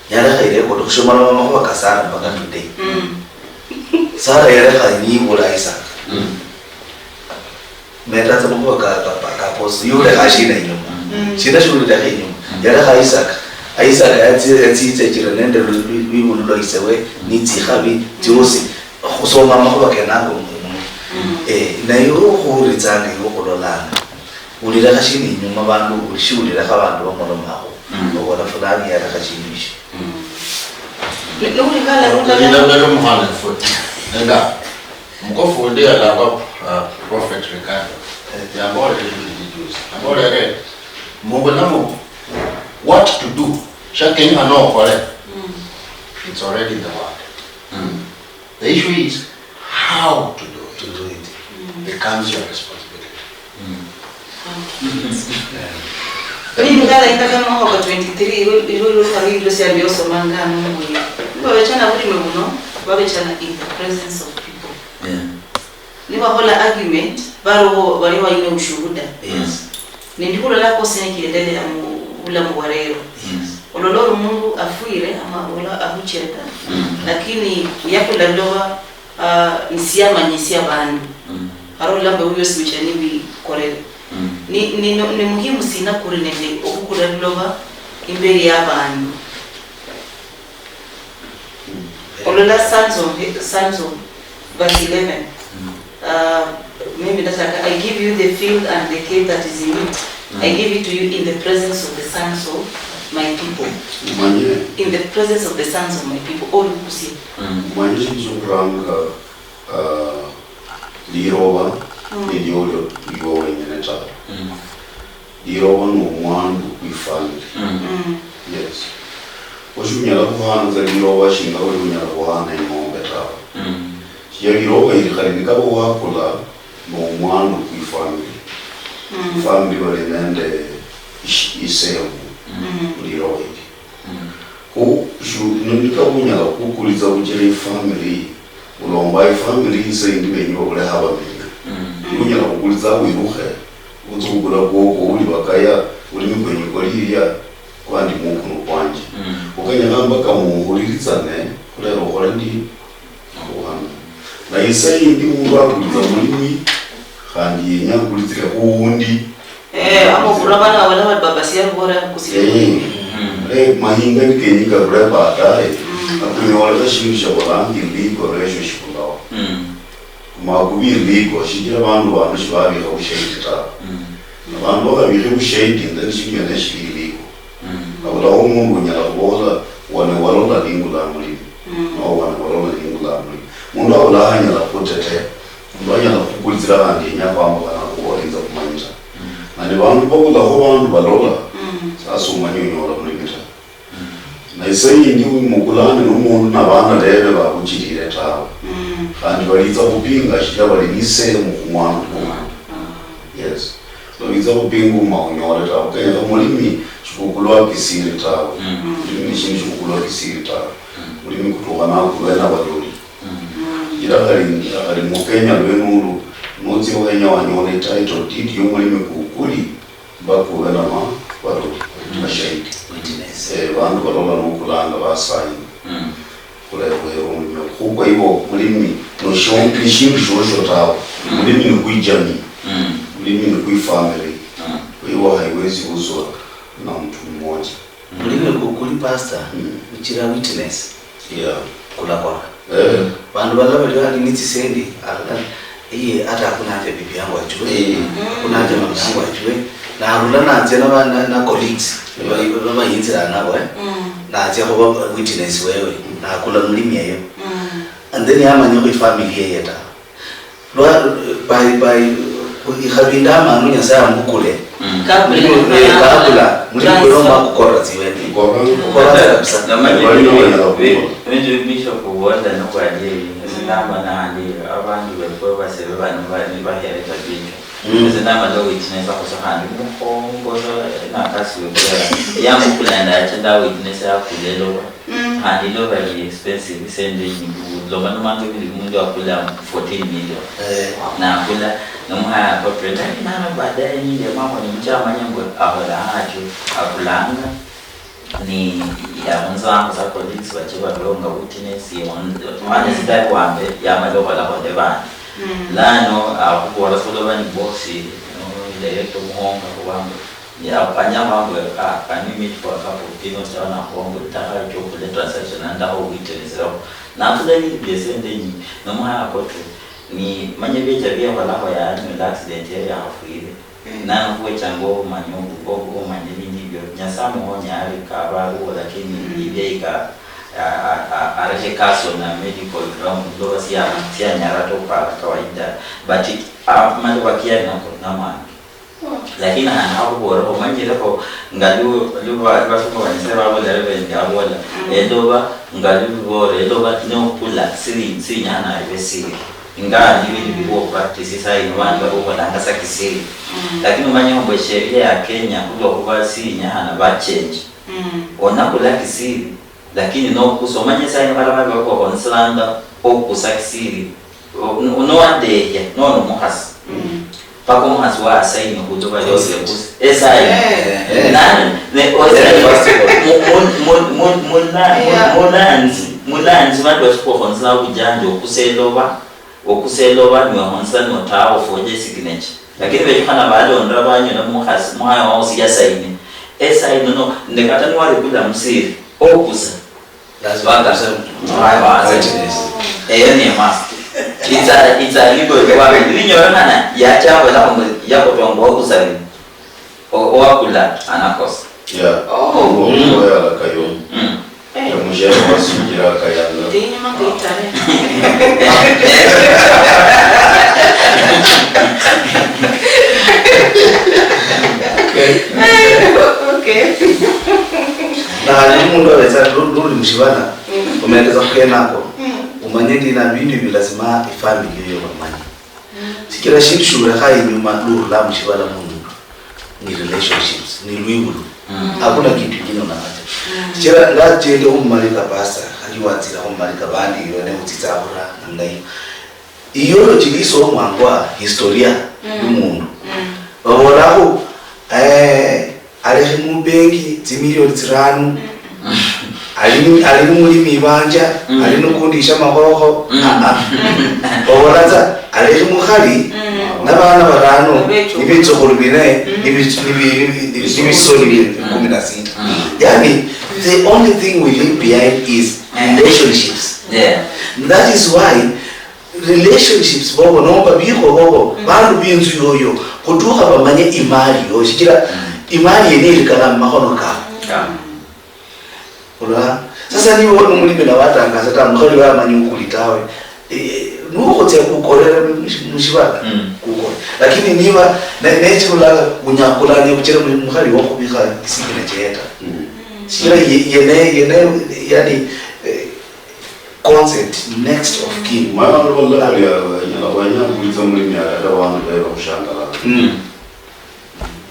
yalekha irecord, khushomalola makhuwa ka Sara mpaka today. Sara yalekha niyibula Isaka. Meta tsa makhuwa ka, ka, ka, ka boss. Yulekha shina inyuma? Shina shulekha inyuma? Yalekha Isaka. Isaka yatsi-, yatsitsa echira nende lwi-, lwi-, lwibulu lwa isewe, nitsikhabi, tsiosi. Khusoma makhuwa kenako mu-, mu-, eh, naye ukhuuritsanga, iwe ukhulolanga. Ulilekha shina inyuma bandu, shiulilekha bandu bamolomakho. Obola fulani yalekha shindu ishi. Ni, ni ulikhala runda. Ila mbele mukhana futi. Nenda. Mukofu undi yalangwa, uh, Prophet Ricardo. Yambola ekindu kindi juzi. Yambola ere, mubulamu, what to do, sha kenyekhana okhole, it's already in the word. The issue is how to do it. To do it. Becomes your responsibility. Mimi ndalaindaga mwaka twenty-three, iwe, iwe lukha lwibyo sya byosomanga ano mubuli. Niba bechana bulime buno, babechana in the presence of people. Nibakhola argument, baliho, baliho baine ushuhuda. Nindi khulola kosi nikiendelea mu bulamu bwa lero. Olola ori mundu afwire ama ola ahuchenda, lakini yakula liloba, ah, nisiamanyisia bandu. Khari olola mbu ebyo biosi bicha nibikorere. Ni, ni, ni muhimu sina kuri nende okhukula liloba imberi ya bandu? Olola Sons of, Sons of, verse eleven. Uh, maybe that's like, "I give you the field and the cave that is in it. I give it to you in the presence of the sons of my people." Umanye. In the presence of the sons of my people. Olukusie. Umanye shindu shokhuranga, uh, liroba nilio lio, lio wenyene tawe. Liroba nomwandu kwifamily. Yes. Kho shunyala khuhanza liroba shinga uli unyala khuhana ing'ombe tawe. Shichira liroba ili khali nikaba wakula nomwandu kwifamily. Family bali nende ish-, isehemu muliroba ili. Khu shu-, nikaba unyala khukulitsa buchira ifamily, ulomba ifamily isa indi benyu babule habamenya. Unyala khukulitsa wirukhe, utsi khukula kwokwo, uli bakaya, uli mikwenyu kwali ilia, kwandi mukunu kwanje. Ukenyekha mpaka muhulilitsane, khulera ukhole ndi? Khuhana. Na isa yindi mundu akulitsa mulimi, khandi yenya akulitsire khuundi. Eh, ama okhurula bana babona bali baba siali bora kusire. Eh, eh, mahinga nikenyika rule baadaye, akunyolela shindu shabolanga illegal, esho shibulaho. Kuma kubi illegal, shichira bandu, bandu shibabikha bushahidi tawe. Abandu bakhabikhe bushahidi, then shindu shene shili illegal. Abulaho omundu onyala khubola, "Wane walola ningula mulimi." Mm. No, "Wane walola ningula mulimi." Mundu abula anyala khutetea. Mundu anyala khukulitsira khandi yenya khwambukha nakhubola inza khumanyira. Mm. Nani bandu babulaho bandu balola, mm, sasa umanye onyola mulimi ta. Mm. Na isa yindi mukulane nomundu na bana bebe babuchirire tawe. Mm. Khandi balitsa khupinga shichira bali nisehemu khumwana. Mm. Yes. Nowitsa khupinga uma unyole ta. Kenyekha mulimi shikukulwa kisiri tawe. Mm. Mulimi ni shindu shikukulwa kisiri tawe. Mm. Mulimi kutukha nakulwe na baloli. Mm. Ila khali, khali mu Kenya lwenulu, nutsia Kenya wanyola title deed yo mulimi kukuli, mpaka ube na ma-, baloli, mm, mashahidi. Witness. Eh, bandu balola nokulanga basaini. Mm. Khulekhuhera omulimi oyo. Khu kwa hivyo, mulimi nosho-, nishindu shosho tawe. Mm. Mulimi ni kwi jamii. Mm. Mulimi ni kwi family. Mm. Kwa hivyo, haiwezi uzwa na mtu mmoja. Mm. Mulimi ku-, kuli pastor, mm, uchira witness. Yeah. Kulakora. Eh. Bandu balala bali bali ni tsisendi, alala, iye hata hakuna haja bibi yangu ajue. Eh. Hakuna haja mama yangu ajue. Narula natsia na ba-, na, na colleagues, ba-, ba-, bayinzira nabo, eh. Mm. Natsia khuba witness wewe, nakula mulimi eyo. Mm. And then yamanya khu ifamily yeye ta. Lwa, by, by, ikhabi ndamanu Nyasaye amukule. Mm. Kabula. Eh, kabula. Mulimi kwene omakukorera tsiwene. Kukorera kabisa. Namanya bali banyala kukola. Bintu Bishop Wanda nokwadieri, esinamba nandi, abandu befwe basebe bano bali bahereza bintu. Mm. Ese namala witness akhusa khandi mukhongo sa nakasi wekhulela. Yamukula nende acha nda witness akula eloba. Mm. Khandi eloba li expensive, sente nyingi. Loma nomanga bili mundu akula fourteen million. Eh. Nakula, nomuhaya kwa twenty. Nano baadaye ninde mama ni mchamanya mbu akhola atyo, akulanga. Ni yakhunzangu sa colleagues bache balonga witness, on-, mane sitali wambe, yamala okholakho nde bandi. Mm. Lano, ah, khubola soloba ni boss, no, director omuhonga khubambe. Ya, anyala khwambe, ah, can we meet for a cup of tea, no, chao nakhuwa mbu, ndakha chokula transaction, nandakho witness, nafula ebindu bie sente nyingi, nomuhaya kote, ni manye biecha biekholakho yanyola accident yali yakhafwire. Mm. Nano khwechanga omanya obu-, obu-, omanya ebindu ebio. Nyasaye amuhonye arika abaruo, lakini mm, ibyaika, a-, a-, a-, arekhe kaso na medical ground, loba sia-, sianyara to para kawaida. But, a-, maloba kiali nako namangi. Mm. Lakini hana akhubola, omanyirekho nga lu-, luba-, lubasungu banyise babola, Reverend abola, mm, eloba nga lulibora, eloba nokula sili, sinyana ibe sili. Ingawa nibindu biliwo practice saa ino bandu bali khukholanga sa kisiri. Mm. Lakini omanye mbu esheria ya Kenya khulwa khuba sinyakhana ba change. Mm. Onakula kisiri, lakini nokusa, omanye saa ino kata bali bakhubakhonyeselanga okusa kisiri. O-, no-, nowadehya, nono omukhasi. Mm. Paka omukhasi wa asaini khutuba liosi ekusi. Esaini. Eh. Nani? Ne, osaini. Mu-, mu-, mu-, mu-, muna-, mu-, yeah, mulanzi, mulanzi bandu bachikhukhonyeselanga obujanja okusa eloba. Okusa eloba, niwahonza notaha ofoje signature. Lakini bechukhana balonda banyola mukhasi, mukhana wao siyasaine. Esaine no, nde kata niwarekula musiri, okusa. Lazima waka-, okuse witness. Eyo ni must. It's a, it's a legal requirement. Binyolekhana, yacha abola mbu yakotwanga okusa bino. O-, owakula anakosa. Yeah. Oh. Oyo alakayo. Mm. Eh. Omushele wasinjira akayanga. Ndi inyuma kwitare. Okay. Okay. Na hali omundu abetsa lu-, luli mushibala, mm, omendeza khukenako, mm, umanye ndi na bindu ebi lazima ifamily yoyo bamanye. Sikira shindu shiulekha inyuma lurula mushibala muno ni relationships, ni lwibulu. Mm. Hakuna kitu ingine unaacha. Mm. Sikira ngachende khumumali ka pastor, khali watsira khumumali ka bandi bane utsitsa khura namna hiyo. Iyo chili isomwangwa historia, mm, y'omundu. Mm. Babolakho, eh, alekhe mubenki tsimilioni tsiranu, ali ni, ali ni mulimi ibanja, mm, ali nikundisha makhokho. Mm. Ah, ah. Babola tsa, alekhe mukhali, mm, nabana barano, nibetsukhulu bine, mm, nibi-, nibi-, nibi-, nibisoni bi-, mm, kumi na sita. Mm. Yani, the only thing we leave behind is, mm, relationships. Yeah. That is why relationships bobo nomba bikho bobo, mm, bandu binzu yoyo khutukha bamanye imali yoyo, shichira, mm, imali yene ilikana mumakhono kabo. Yeah. Ura. Sasa niba oli nomulimi na watangaza ta, mukhali wamanyi ukuli tawe. Eh, nukhotsia kukorera mushi- mushibala Mm. kukole. Lakini niba ne- nechirulanga unyakulanya kuchira mu- mukhali wokhubikha isigine cheyeta. Sichira ye- yene yene yani eh, concept next of kin. Mwana wala wala wanyala wanyala kulitsa mulimi alala bandu baye bakushangala. Mm.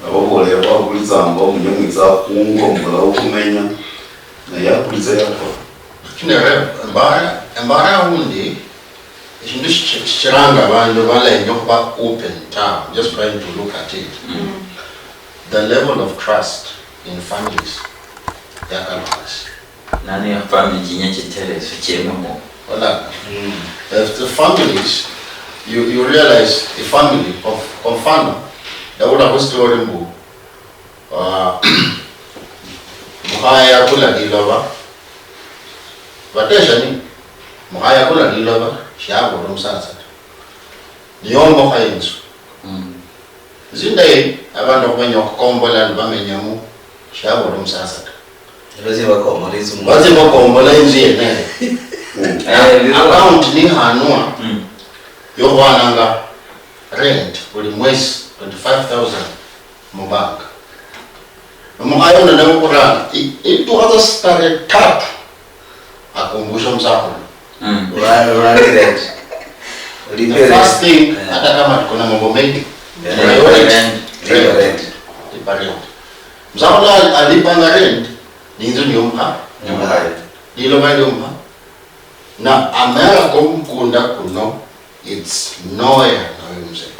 Ababolela bakulitsanga omunye mwitsa khungo mubula okhumenya. Naye akulitsa yakwa. Lakini Rev, embara embara aundi eshindu shichi- shichiranga abandu balenya okhuba open tawe, just trying to look at it. The level of trust in families yakalukha hasi. Nani ya family chinya chitereso chemamo. Wala. The families, you, you realize the family of, kwa mfano, ndabulakho story mbu, uh, mukhaya yakula liloba, batesha ni, mukhaya yakula liloba, shiabula omusatsa ta. Niyombokha inzu. Zindayi, abandu okhumenya okhukombola nibamenyamu, shiabula omusatsa ta. Nibatsia bakombola inzu mu- Batsia bakombola inzu yeneyo. Eh, biro- Account nihanwa Mm. yokhwananga rent buli mwesi twenty-five thousand mubanka. Omukhaya uno nawe khuranga, i- itukha tsa sitare tatu akumbusha omusakhulu. Ura- urali rent. The first thing, hata kama tuko na mambo mengi, priority, rent. Lipa rent. Musakhulu al- alipanga rent, ninzu niyo mukha. Niyo mukha. Liloba liyo mukha. Na amera komukunda kuno, it's nowhere nawe mzee.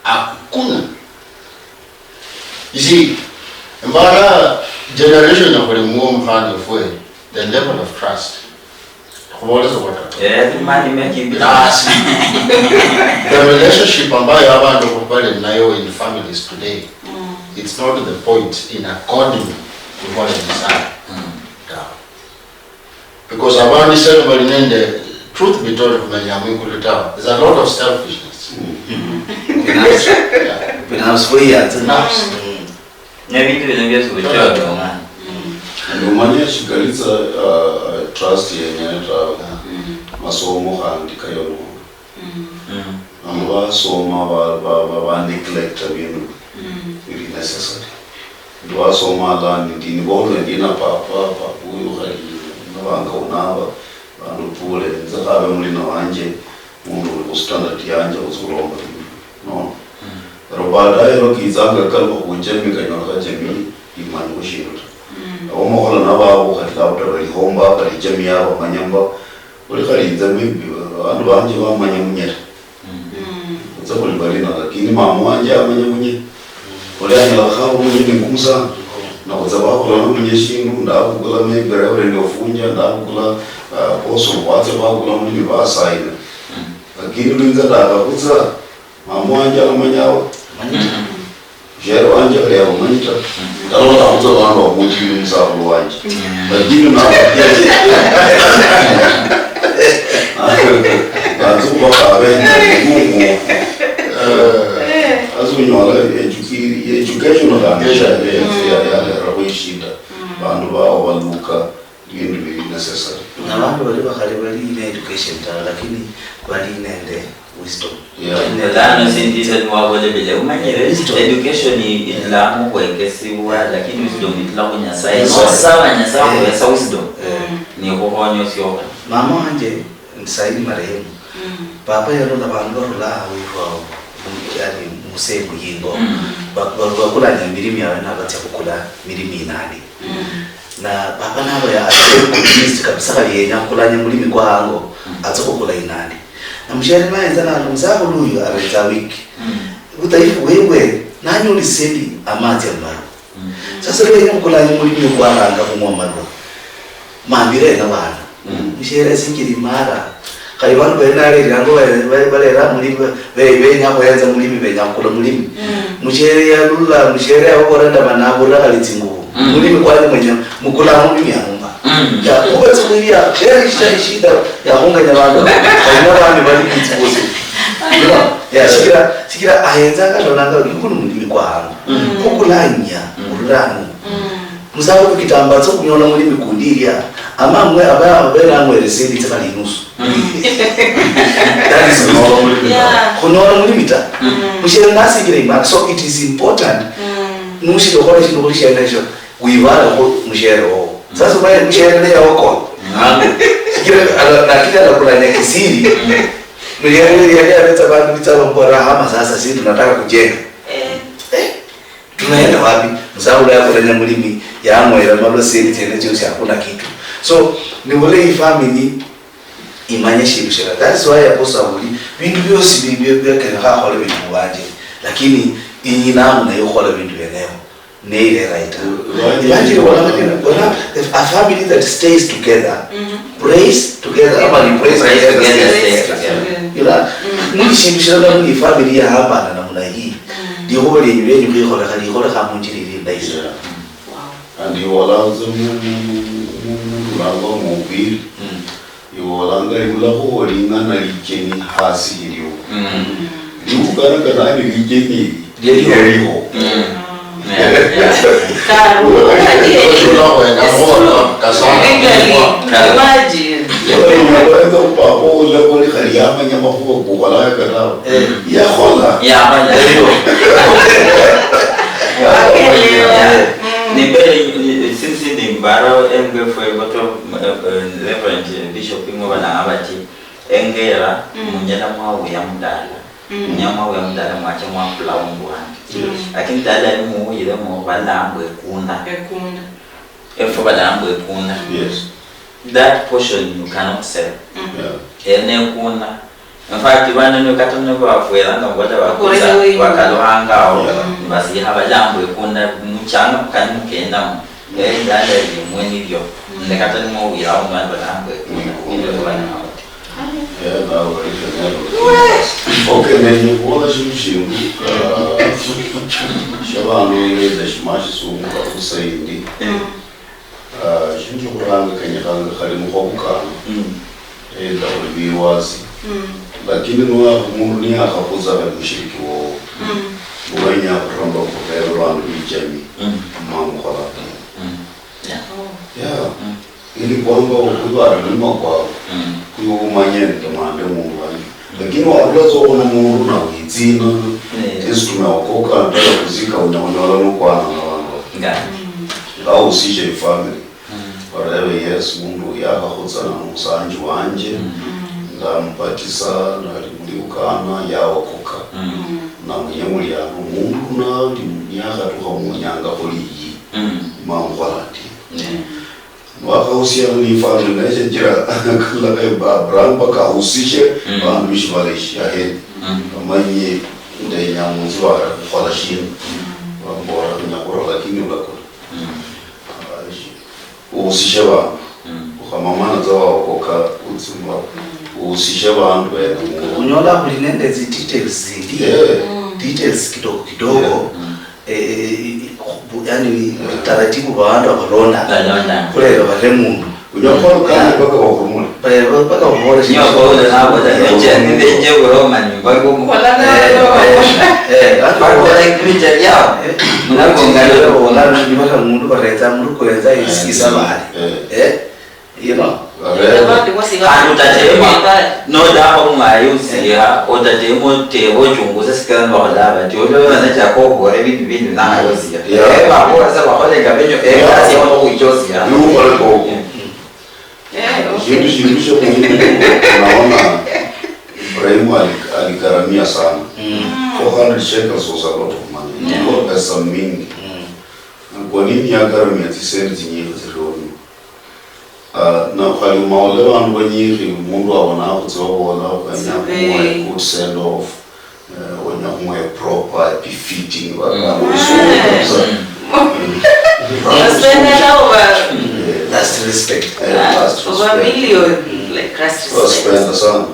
Hakuna. You see, embara generation ya khuli muo mukhana efwe, the level of trust. Khubolesa kwa ta. Eh, money making. Lazima. The relationship ambayo abandu bali nayo in families today, it's not to the point in according to what they desire. Tawe. Because abandu isero bali nende, truth be told, khumenya mwikulu tawe. There's a lot of selfishness. Binafsi. Yeah. Binafsi, we are the Binafsi. Mm. Nebindu bino biosi bichira byong'ana. Ndio umanye shikalitsa, uh, uh, trust yenyene tawe. Masomo khandi kayonona. Bandu basoma ba, ba, ba, ba neglecta bindu bili necessary. Ndu wasoma alani ndi nibolwe ndi na papa, papa uyu khali nabanga unaba, bandu pule, nze khabe mulina wanje, mundu uli khu standard yanje, khutsi khulomba bindu. No. Lero baadaye lwa kitsanga kalukha khu jamii, kanyolekha jamii imanyi khu shindu ta. Abamukhola nababo khali labda bali homba, bali jamii yabo manya mba, uli khali inze maybe, bandu banje bamanya munyere. Khutsa khuli balina, lakini mama wanje amanya munyere. Uli anyala khaba munyere ni kumusanga. Na khutsa bakhula na munyere shindu, ndabukula maybe Reverend Ofunja, ndabukula, uh, Apostle, khwatsa bakhula mulimi basaina. Lakini lwinza ndakakhutsa, mama wanje alamanya awa. Shero wanje khali abamanyi ta. Ndalolakho tsa bandu bamuchili musakhulu wanje. Lakini na- Natsi khubakhabe ngumu. Asi unyola educa- education khandi ya- ya- ya- yalera khwishinda. Bandu bao baluka. Bindu bili necessary. Na bandu bali bakhali bali ne education ta, lakini bali nende wisdom. Yeah. Lano sindise niwabola bila umanyire, wisdom. Education i- itula mukhwekesibwa, lakini wisdom itula khu Nyasaye. Yes, sir. Nosaba Nyasaye akhwesa wisdom, nikhukhonya osiokhana. Mama wanje, sayi ni marehemu, papa yalola bandu barula aweru awo, mu- yani musee muyingo, ba- ba- bakulanya milimi yawe nabatsia khukula milimi inandi. Na papa naba ya- ali very convinced kabisa khali yenya khukulanya mulimi kwa hango, atse khukula inandi. Na mushere nayenza nali, "Musakhulu uyu abenza weak. Budhaifu bwebwe, nanyoli sendi amatsi amalwa." Sasa lwa yenya khukulanya mulimi kwa hanga khung'wa malwa, mambire na bana. Mushere sinjiri mara. Khali bandu bene nalerirango ba- ba- balera mulimi, be- benya khuhenza mulimi, benya khukula mulimi. Mushere yalula, mushere yababora ndaba nabura khali tsingubo. Mulimi kwali mwenye, mukula mulimi yamumba. Ya, kuba tsimwili ya, sheri shita shida ya khunganya bandu. Khali na bandi bali mitsi bosi. You know, ya, shikira, shikira ahenza kalonanga, yuko ni mulimi kwa hangu. Kukulanya, ururani. Musakhulu kitambaa tsokhunyola mulimi kundi ilia, ama amwe aba abere ang'were senti tsikhali inusu. That is wisdom. Yeah. Khunyola mulimi ta. Mushere nasikire imali. So it is important. Nushiri khukhola shindu khuli shene esho, wibalekho mushere wowo. Sasa ubaye mushere ne yaokola. Shikira ala-, lakini alakulanya kisiri. Mushere yali abetsa bandu bitsa bamubora hama sasa sisi tunataka kujenga. Eh. Tunaenda wapi? Musakhulu yakoranya mulimi, yang'wera malwa senti tsiene tsiosi, hakuna kitu. So, ni bulayi family imanye shindu shila. That is why Apostle Abuli, bindu biosi bi-, bi-, bia kenyekha akhole bindu mubanje. Lakini inyi namna yokhukhola bindu bienebo, neyirera ita. Imagine, wala, wala, a family that stays together, prays together, ama ni prays together, stays together. You know? Muli shindu shilala, muli family yahambana namna hii. Likhuba lienyu lienyu khikholekha, likholekha munjira ili indayi sana. Wow. And iwolanza mu-, mu-, mu-, mu-, mulanga mubiri. Iwolanga ibulakho ling'ana licheni hasi ilio. Liukanakana ni licheni ili. Lieliho. Lieliho. Imagine. Unaenda upapa ule kuli khali yamanya makhuwa kukholanga katawe. Eh. Yakhola. Yamanya. Akelewa. Yeah. Mm. Ni mbele, ni, since ni mbara M F M bato, eh, eh, Reverend Bishop Ing'oba na abati, engera, munyala mwawuya mudala. Munyala mwawuya mudala mwacha mwakula wundu wandi. Yes. Lakini dala ni muwuyiremo balambwe ekunda. Ekunda. Efwe balambwe ekunda. Yes. That portion you cannot sell. Yeah. Ene ekunda. In fact, bana nibo kata nibo bafweranga mubata bakuza, bakuza wengine. Bakaluhanga awo, yeah, nibasiha balambwe ekunda muchanga mukani mukendamo. Eh, dala limwe nilio. Nde kata nimwo wira awo mwana balambwe ekunda. Nilio bana awo. Eh, nawe wali fanyalo. Okay, nenye kuona shindu shindu, ah, shabandu ngeza shimashi sungu kafusa indi. Ah, shindu shokhuranga kenyekhanga khali mukhobukana, either khuli biwasi, lakini niwakha-, mundu niyakhakhuza khali mushiriki wowo, niwenya khuromba khurera bandu bijamii, ma mukhola ta. Yeah. Yeah. Ili kwamba okhwibara mulimo kwao, kwiwe umanye nende mande mundu wanje. Lakini warula tsa okhuna mundu na witsina, esi tumeokoka, nataka kuzika, unya-, unyola nokwana na bandu. Nga. Nga uhusishe ifamily. Barebe, yes, mundu uyu yakhakhutsa na musanji wanje, ndamubatisa, nali muliukana, yaokoka. Na munye muliano, mundu nali niyakhatukha munyanga khuli iyi, mamukhola ndi. Niwakhahusiana ni family, naye shinjira kala Abraham mpaka ahusishe bandu bishibala ishi aheri. Bamanye ndenya munzu bara khukhola shina. Bambola, "Nyakhura, lakini ulakula." Ah, shi-, uhusishe bandu. Ukhamamana tsa waokoka, utsima, uhusishe bandu bene munzu. Unyola khuli nende tsi details tsindi. Yeah. Details kidogo kidogo. Yeah. Eh, eh, eh, bu-, yani, taratibu babandu abalonda. Balonda. Khulelo bare mundu. Unyala khukhola kandi mpaka bakhurumule. Ba-, ba-, mpaka bakhurumule. Nyoka ule nabola, "Nje, nje Buroma ni mbangu." Wala na Buroma. Eh, eh, eh, mpaka wala kimicha yao. Munabonga leo. Wala ni bata mundu baretsa, mundu kuretsa isi-, isabari. Eh. Eh? You know? Abandi bosi ba- Khandi otatema, nodakho mwayi usiha, otatema oteba ochunguze sikila nibakhola bati, olwo nachaka okhubora ebindu bindi nangaye usiha. Yeah. Eh, bakhola sa bakholenga benyo, eh, yeah, kasi yabo khuicha usiha. Niukhole koko. Mm. Eh, okay. Shindu shindi shio muhimu, unaona Ibrahim ali-, aligharamia sana. Mm. Four hundred shekels was a lot of money. Yeah. Ilikuwa pesa mingi. Mm. Na kwa nini yagharamia tsisendi tsinyingi tsiliho? Ah, na khali umaole bandu banyikhi, mundu abona akhutsi babola, wenya khumuha a good send off, eh, wenya khumuha a proper befitting, ba-, mm, ba-, eh, last respect. Eh, last respect. Over million, like, last respect. Baspenda sana.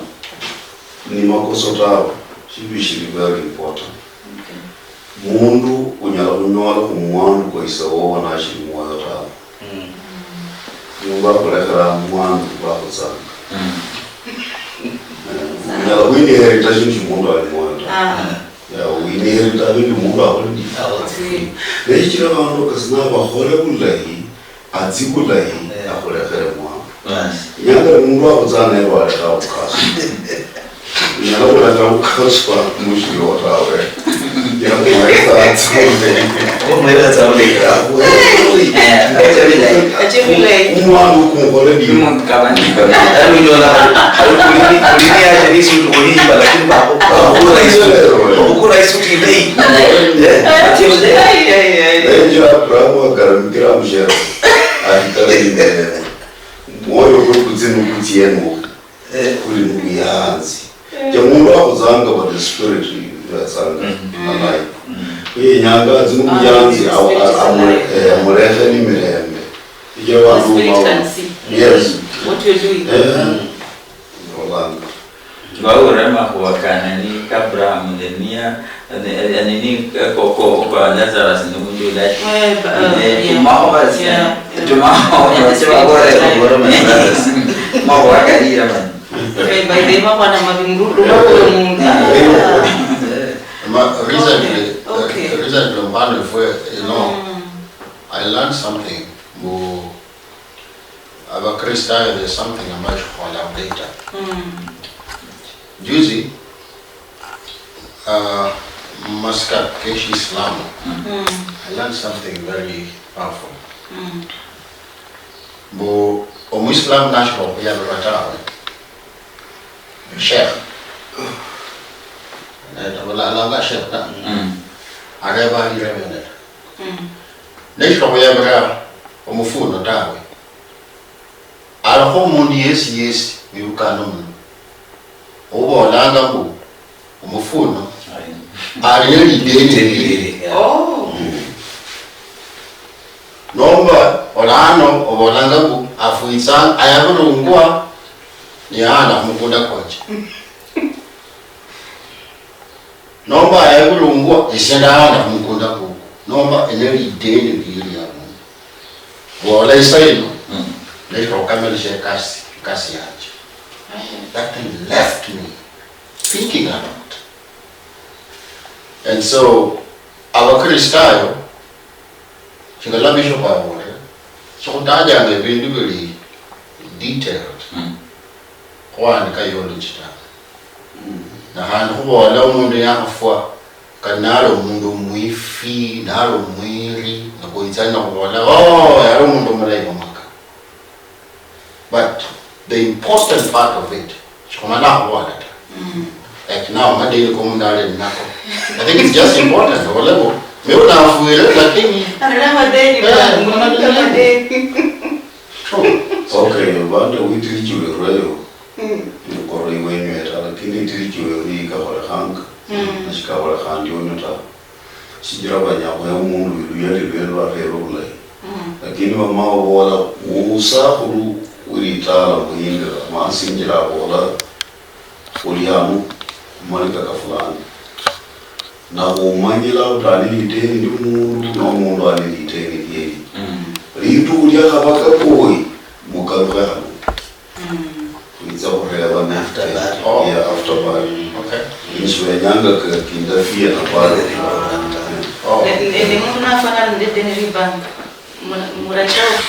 Ni makoso tawe. Shindu shili very important. Okay. Mundu unyala khunyola khumwandu kwa ise wowo nashili mwoyo tawe. Mm. Mundu akhulekhela mwandu bakhutsanga. Mm. Eh, unyala khwinherita shindu shi mundu ali mwoyo tawe. Ah. Ya, winherita bindu mundu akhuli ndi. Naye shichira abandu bakasi nabakhole bulayi, atsi bulayi, akhulekhele mwangu. Inyanga ya mundu akhutsa naye lwalekha akhukasa. Unyala khulekha akhukasa mushilo tawe. Yakhulekha atsi bulayi. Akhulekha bulayi. Umwana ukumukhola dina. Yaani unyola, ali kulini, kulini yaje ni suti kulimba, lakini bako, bako kura isuti. Bako kura isuti bei. Naye njira Abrahamu agaramikira mushero, ahitala imbere. Mwoyo kwe kutsi nukutsienu, kuli nukuyanzi. Che mundu akhuzanga but the spirit yatsanga alive. Kwiye nyanga atsi nukuyanzi, amulekhe ni mirembe. Ichira bandu. Yes. What you're doing. Eh. Olanga. Ngwaure makhuwa ka nani, ka Abraham, the near, the, eh, nini, eh, ko, ko, ko Lazarus, ni mundu ila. Eh, ba-, eh, eh, yeah. Tumaho basi. Yeah, yeah. Tumaho basi, bakore. Makhuwa kalira mani. Eh, by the way, bakwana mabinguru, bakore mundu. Eh. Ma, recently, okay. Recently, mfano ifwe, you know, I learned something. Mbu Abakristayo, there's something ambacho khukhola later. Juzi, uh, masika keshiislamu, I learned something very powerful. Mbu omuislamu nashiri okhuyabirwa tawe, sheikh, eh, tabula alanga sheikh ta, areba alira bene ta. Neshiri okhuyabira omufuno tawe. Alikho omundu yesi yesi mwibukano muno obolanga mbu omufuno ali nelideni lili. Oh. Nomba olano obolanga mbu afwitsa ayabulungwa niyahanda khumukunda kwanje. Nomba ayabulungwa, esie ndahanda khumukunda kukwo. Nomba ene lideni lili lia mundu. Bola isa ino, neshiri okamilisha ekasi, ekasi yanje. That thing left me thinking a lot. And so, Abakristayo, shinga lwa Bishop abolera, shikhutajanga ebindu bili detailed. Khwandika eulogy tawe. Na khandi khubola omundu yakhafwa, kali nali omundu omwifi, nali omwiri, nakhwitsa nakhubola, oh, yali omundu omulayi wamaka. But the important part of it, shikhumala khubola ta. Like now, madeni komundu ali nako. I think it's just important, olebo. Mimi nafwire, lakini. Arina madeni, eh, madeni. True. Okay, bande witirichiwe rweyo. Mukoro iwenyu eta, lakini itirichiwe uri ikakholekhanga, nashikakholekhandi onyo ta. Shichira banyakhuya omundu iluya lilwe lwarera obulayi. Lakini bamao bola, musakhulu wilitala muhindira, masinjira abola, oli hanu, mumalika ka fulani. Na khumanyila utali liteni liomundu, nomundu ali liteni lieli. Litukhu liakhaba kakoi, mukalukhe hanu. Khwitsa khurebana after that. Oh. Yeah, after that. Okay. Nishiwenyanga ka-, kinda fear na pale. Oh. Ne, ne, ne mundu nafana nende deni li bank. Mura-, muracha off.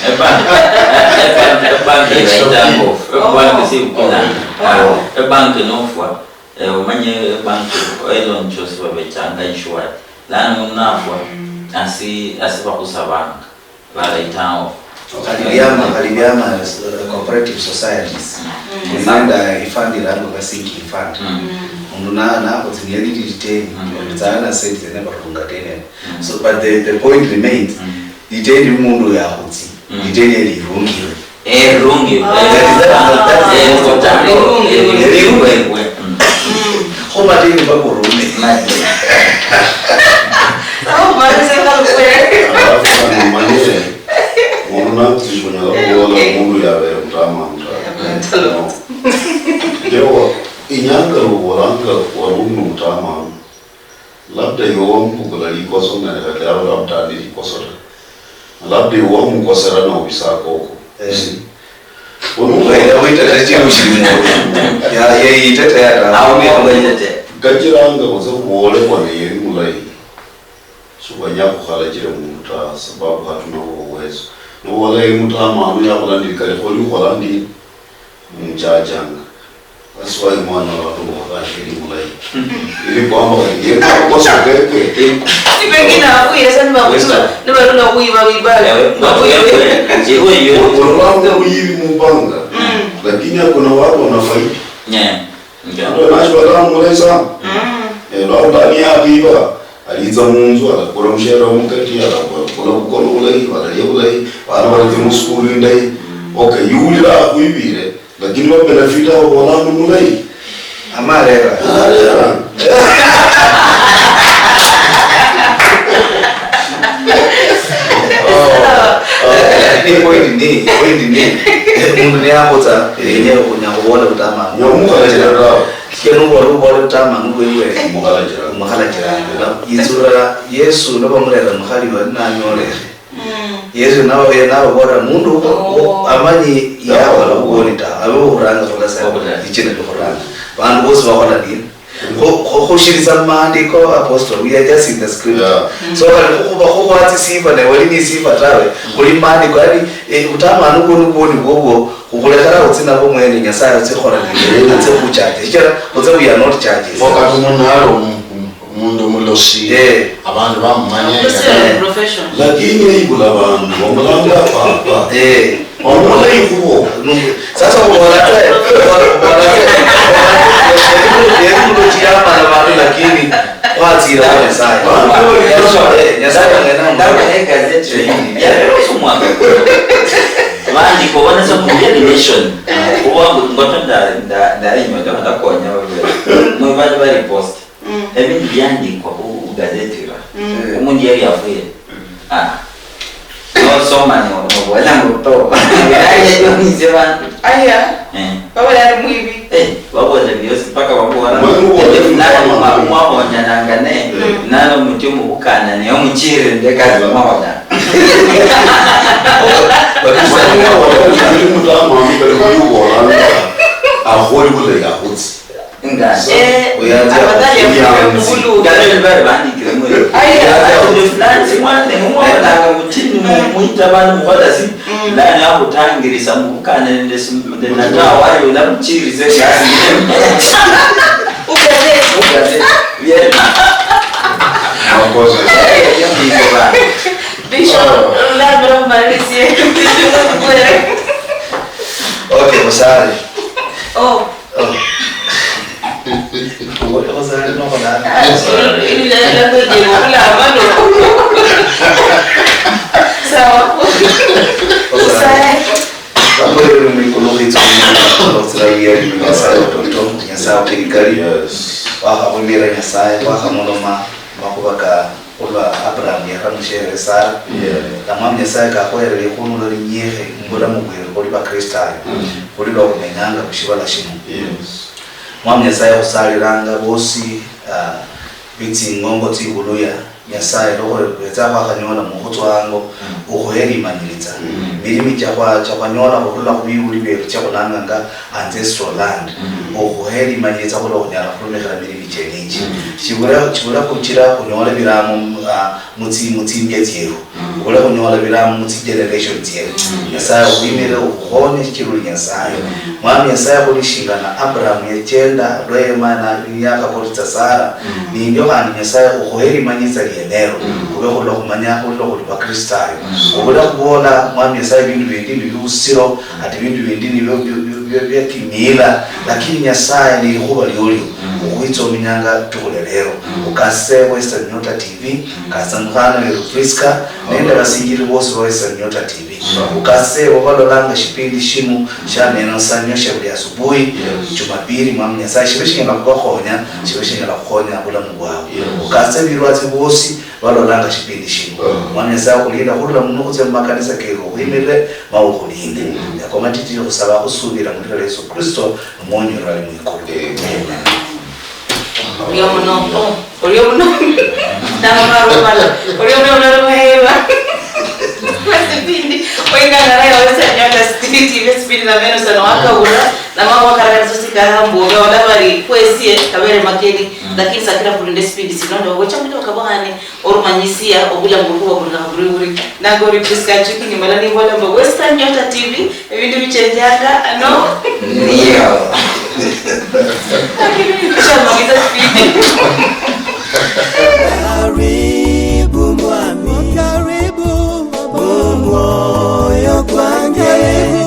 Ebank, ebank, ebank iraitanga off. Ebank sibukina. Oh. Ebank nofwa, eh, omanye ebank, eloan chosi babechanga insured. Lano mundu nafwa, asi, asi bakhusabanga. Baraitanga off. Khali biama, khali biama, eh, cooperative societies. Buli nende ifund irangwa sinking fund. Mundu na, nakhutsi niyali liteni, obetsana senti zene barunga tena. So, but the, the point remains, liteni omundu yakhutsi, liteni elirungirwe. Eh, lirungirwe. That is, that is, that is, eh, important. Lirungirwe. Lirungirwe. Kho mateni mpaka orume. Alafu nomanyire, mundu nakhutsi shonyala khubola mundu yabere mutamamu tawe. No. Ndio, inyanga lubolanga warumire mutamamu. Labda iwe wamubukula likoso, na nikhakhirao labda ali likoso ta. Labda iwe wamukosera na obisaka oko. Eh. Ono wenda witete chino shimo. Ya, ye itete ya ta. Awo ni witete. Kachiranga khutsa khubolebwa ne yeri mulayi. Wenya khukhalachire mundu ta, sababu hatuna huo uwezo. Nobola ye mutamanu yakhola ndi kali kholi ukhola ndi muchachanga. That's why mwana watu mukhakhashiri mulayi. Ili kwamba ye makosa keke. Si pengine afuye sa nibakuba, nibarula kuiba biba. Bakuibe. Unaona mwivi mubanga. Lakini hakuna watu wanafaidi. Ndio. Ndio nacho wala mulayi sana. Eh, labda ni akiba. Alitsa munzu, alakula mushere womukati, alakula bukolo bulayi, balalia bulayi, bana balatsia musukulu indayi. Okay, yulira akhwibire, lakini babenefita babolanga mulayi. Amarera. Arera. Ni point ni, point ni. Mundu niyakhutsa, yenye kunya kubola butama. Nyamukhalachira tawe. Shikira nubola, nubola butama, nubwebwe. Mukhalachira. Mukhalachira. Yitsura Yesu, nobamurera mukhali wali nanyolere. Yesu nawe nababola mundu amanyi yakola buboni ta, abe okhuranga khulasa ichina bikhuranga. Bandu bosi bakhola nini? Khu- khu- khushiriza mumaandiko, apostle, we are just in the scripture. So khali khukhuba khukhwa tsisifa ne wali ni sifa tawe, khuli mumaandiko, yani, eh, butamanu bwo nubwoni bwobwo, khukhulekhera utsi nabo mwene, Nyasaye utsi khukhola nini? Utsi khuchaje. Sichira utse we are not judges. Wakati munalo omundu omulosi, abandu bamumanye. Lakini eibula bandu bamulanga papa. Omulayi khubo. Sasa ubola tse, ubola tse, yali mulochi yamala bandu lakini kwatsira kwa Nyasaye. Nyasaye mwene. Ndabona egazeti yindi. Yali sumwaka. Manje kubona sa mu Daily Nation. Kuba ngoto nda nda nda inyo nda ndakonya wewe. Mwe bali bali post. Ebindu byandikwa ku gazeti ra. Umundu yali afuye. Ah. No soma no no wala muto. Aye yo nize bantu. Aya. Eh. Baba yali mwibi. Eh, babona byosi paka bamuona. Mwe mubona. Nani mwa- mwabonya nangane. Nani omuti omubukana ne omuchire ndekazi bamuona. Akholi bulayi akhutsi. Nga- Eh, afadhali ya kuja kubulu. Ngane bali bandikire mwe. Aya. Ati fulani si mwana ne mwana nga mutini mu- mwita bana mukhola si. Nani akutangirisa mubukana nende si- nende natawa ayo la muchirize gasi. Ugaze. Ugaze. Yena. Makosa. Eh, ya mbizo bana. Bishop, labda umalizie. Okay, musale. Oh. Oh. Ngoto musale no kona. Ah, ila- ila- ila- ila- ila- Sawa. Musale. Baba uli mwikulu, khwitsa khulira luyali lwa Nyasaye watoto, Nyasaye wa khelikali. Yes. Wakhakhumira Nyasaye, wakhamuloma makhuba ka khulwa Abraham yara mushere Sara. Yeah. Na Mwami Nyasaye kakhoyere likhunulo linyikhe mubulamu bweru khuli Bakristayo, khuli lwa khumenyanga khushivala shino. Yes. Mwami Nyasaye khusalilanga bosi, ah, bitsingongo tsibuluya. Nyasaye, lwa khwetsa khwakhanyola mukhutswa hango, okhuhe limanyilitsa. Milimi chia khwa- chia khwanyola khurula khubibuli biefu chia khulanganga ancestral land, okhuhe limanyilitsa khulwa khunyala khurumikhira milimi chieninji. Chibula chibula khuchira khunyole biramo, ah, mutsi- mutsimbia tsiefu, khubule khunyola biramo mutsi generation tsiefu. Nyasaye okhuimire, okhukhonye, shichira uli Nyasaye. Mwami Nyasaye, khuli shingana Abraham yachenda lwa yemana yakhakoritsa Sara, nindio khandi Nyasaye okhuhe limanyitsa lienelo, khube khulwa khumanya khulwa khuli Bakristayo. Obula khubola, Mwami Nyasaye, bindu bindi ni biusiro, ati bindu bindi ni byo- byo- byo- byo- bya kimila, lakini Nyasaye ni likhuba liolio, okhwitsominyanga tukhule lero. Ukase Western Nyota T V, kasa mukhana weru Prisca, nende basinjili bosi ba Western Nyota T V. Ukase bo balolanga shipindi shinu sha Neno Sanyo sha buli asubuhi, Jumapili, Mwami Nyasaye, shibe shinyala khubakhonya, shibe shinyala khukhonya bulamu bwabo. Ukase bilwatsi bosi balolanga shipindi shinu. Mwami Nyasaye, khulinda khurula muno khutsia mumakanisa keru, okhuyimirire, ma ukhulinde. Yako matitiri khusaba khusubira mu lira lya Yesu Kristo, Omwonyi ulali mwikulu. Amen. Olio muno, oh, olio muno. Namamarumala. Olio muno, olio muheba. Masipindi. Oingangana ya Western Nyota Street, ile sipindi na meno sana wakabula. Na mambo akarara sosi kahambu. Oga wala bali kwesie, kabere makeni. Lakini sakira kulinde sipindi sino ndo wecha mwito kabuhane orumanyisia obulamu bwo buli buli buli. Nago uri Prisca Achuki ni mala ni bola mbo Western Nyota T V, ebindu bichenjanga ano. Ndio. Lakini ni kucha maliza sipindi. Karibu mwami, karibu omwoyo gwange.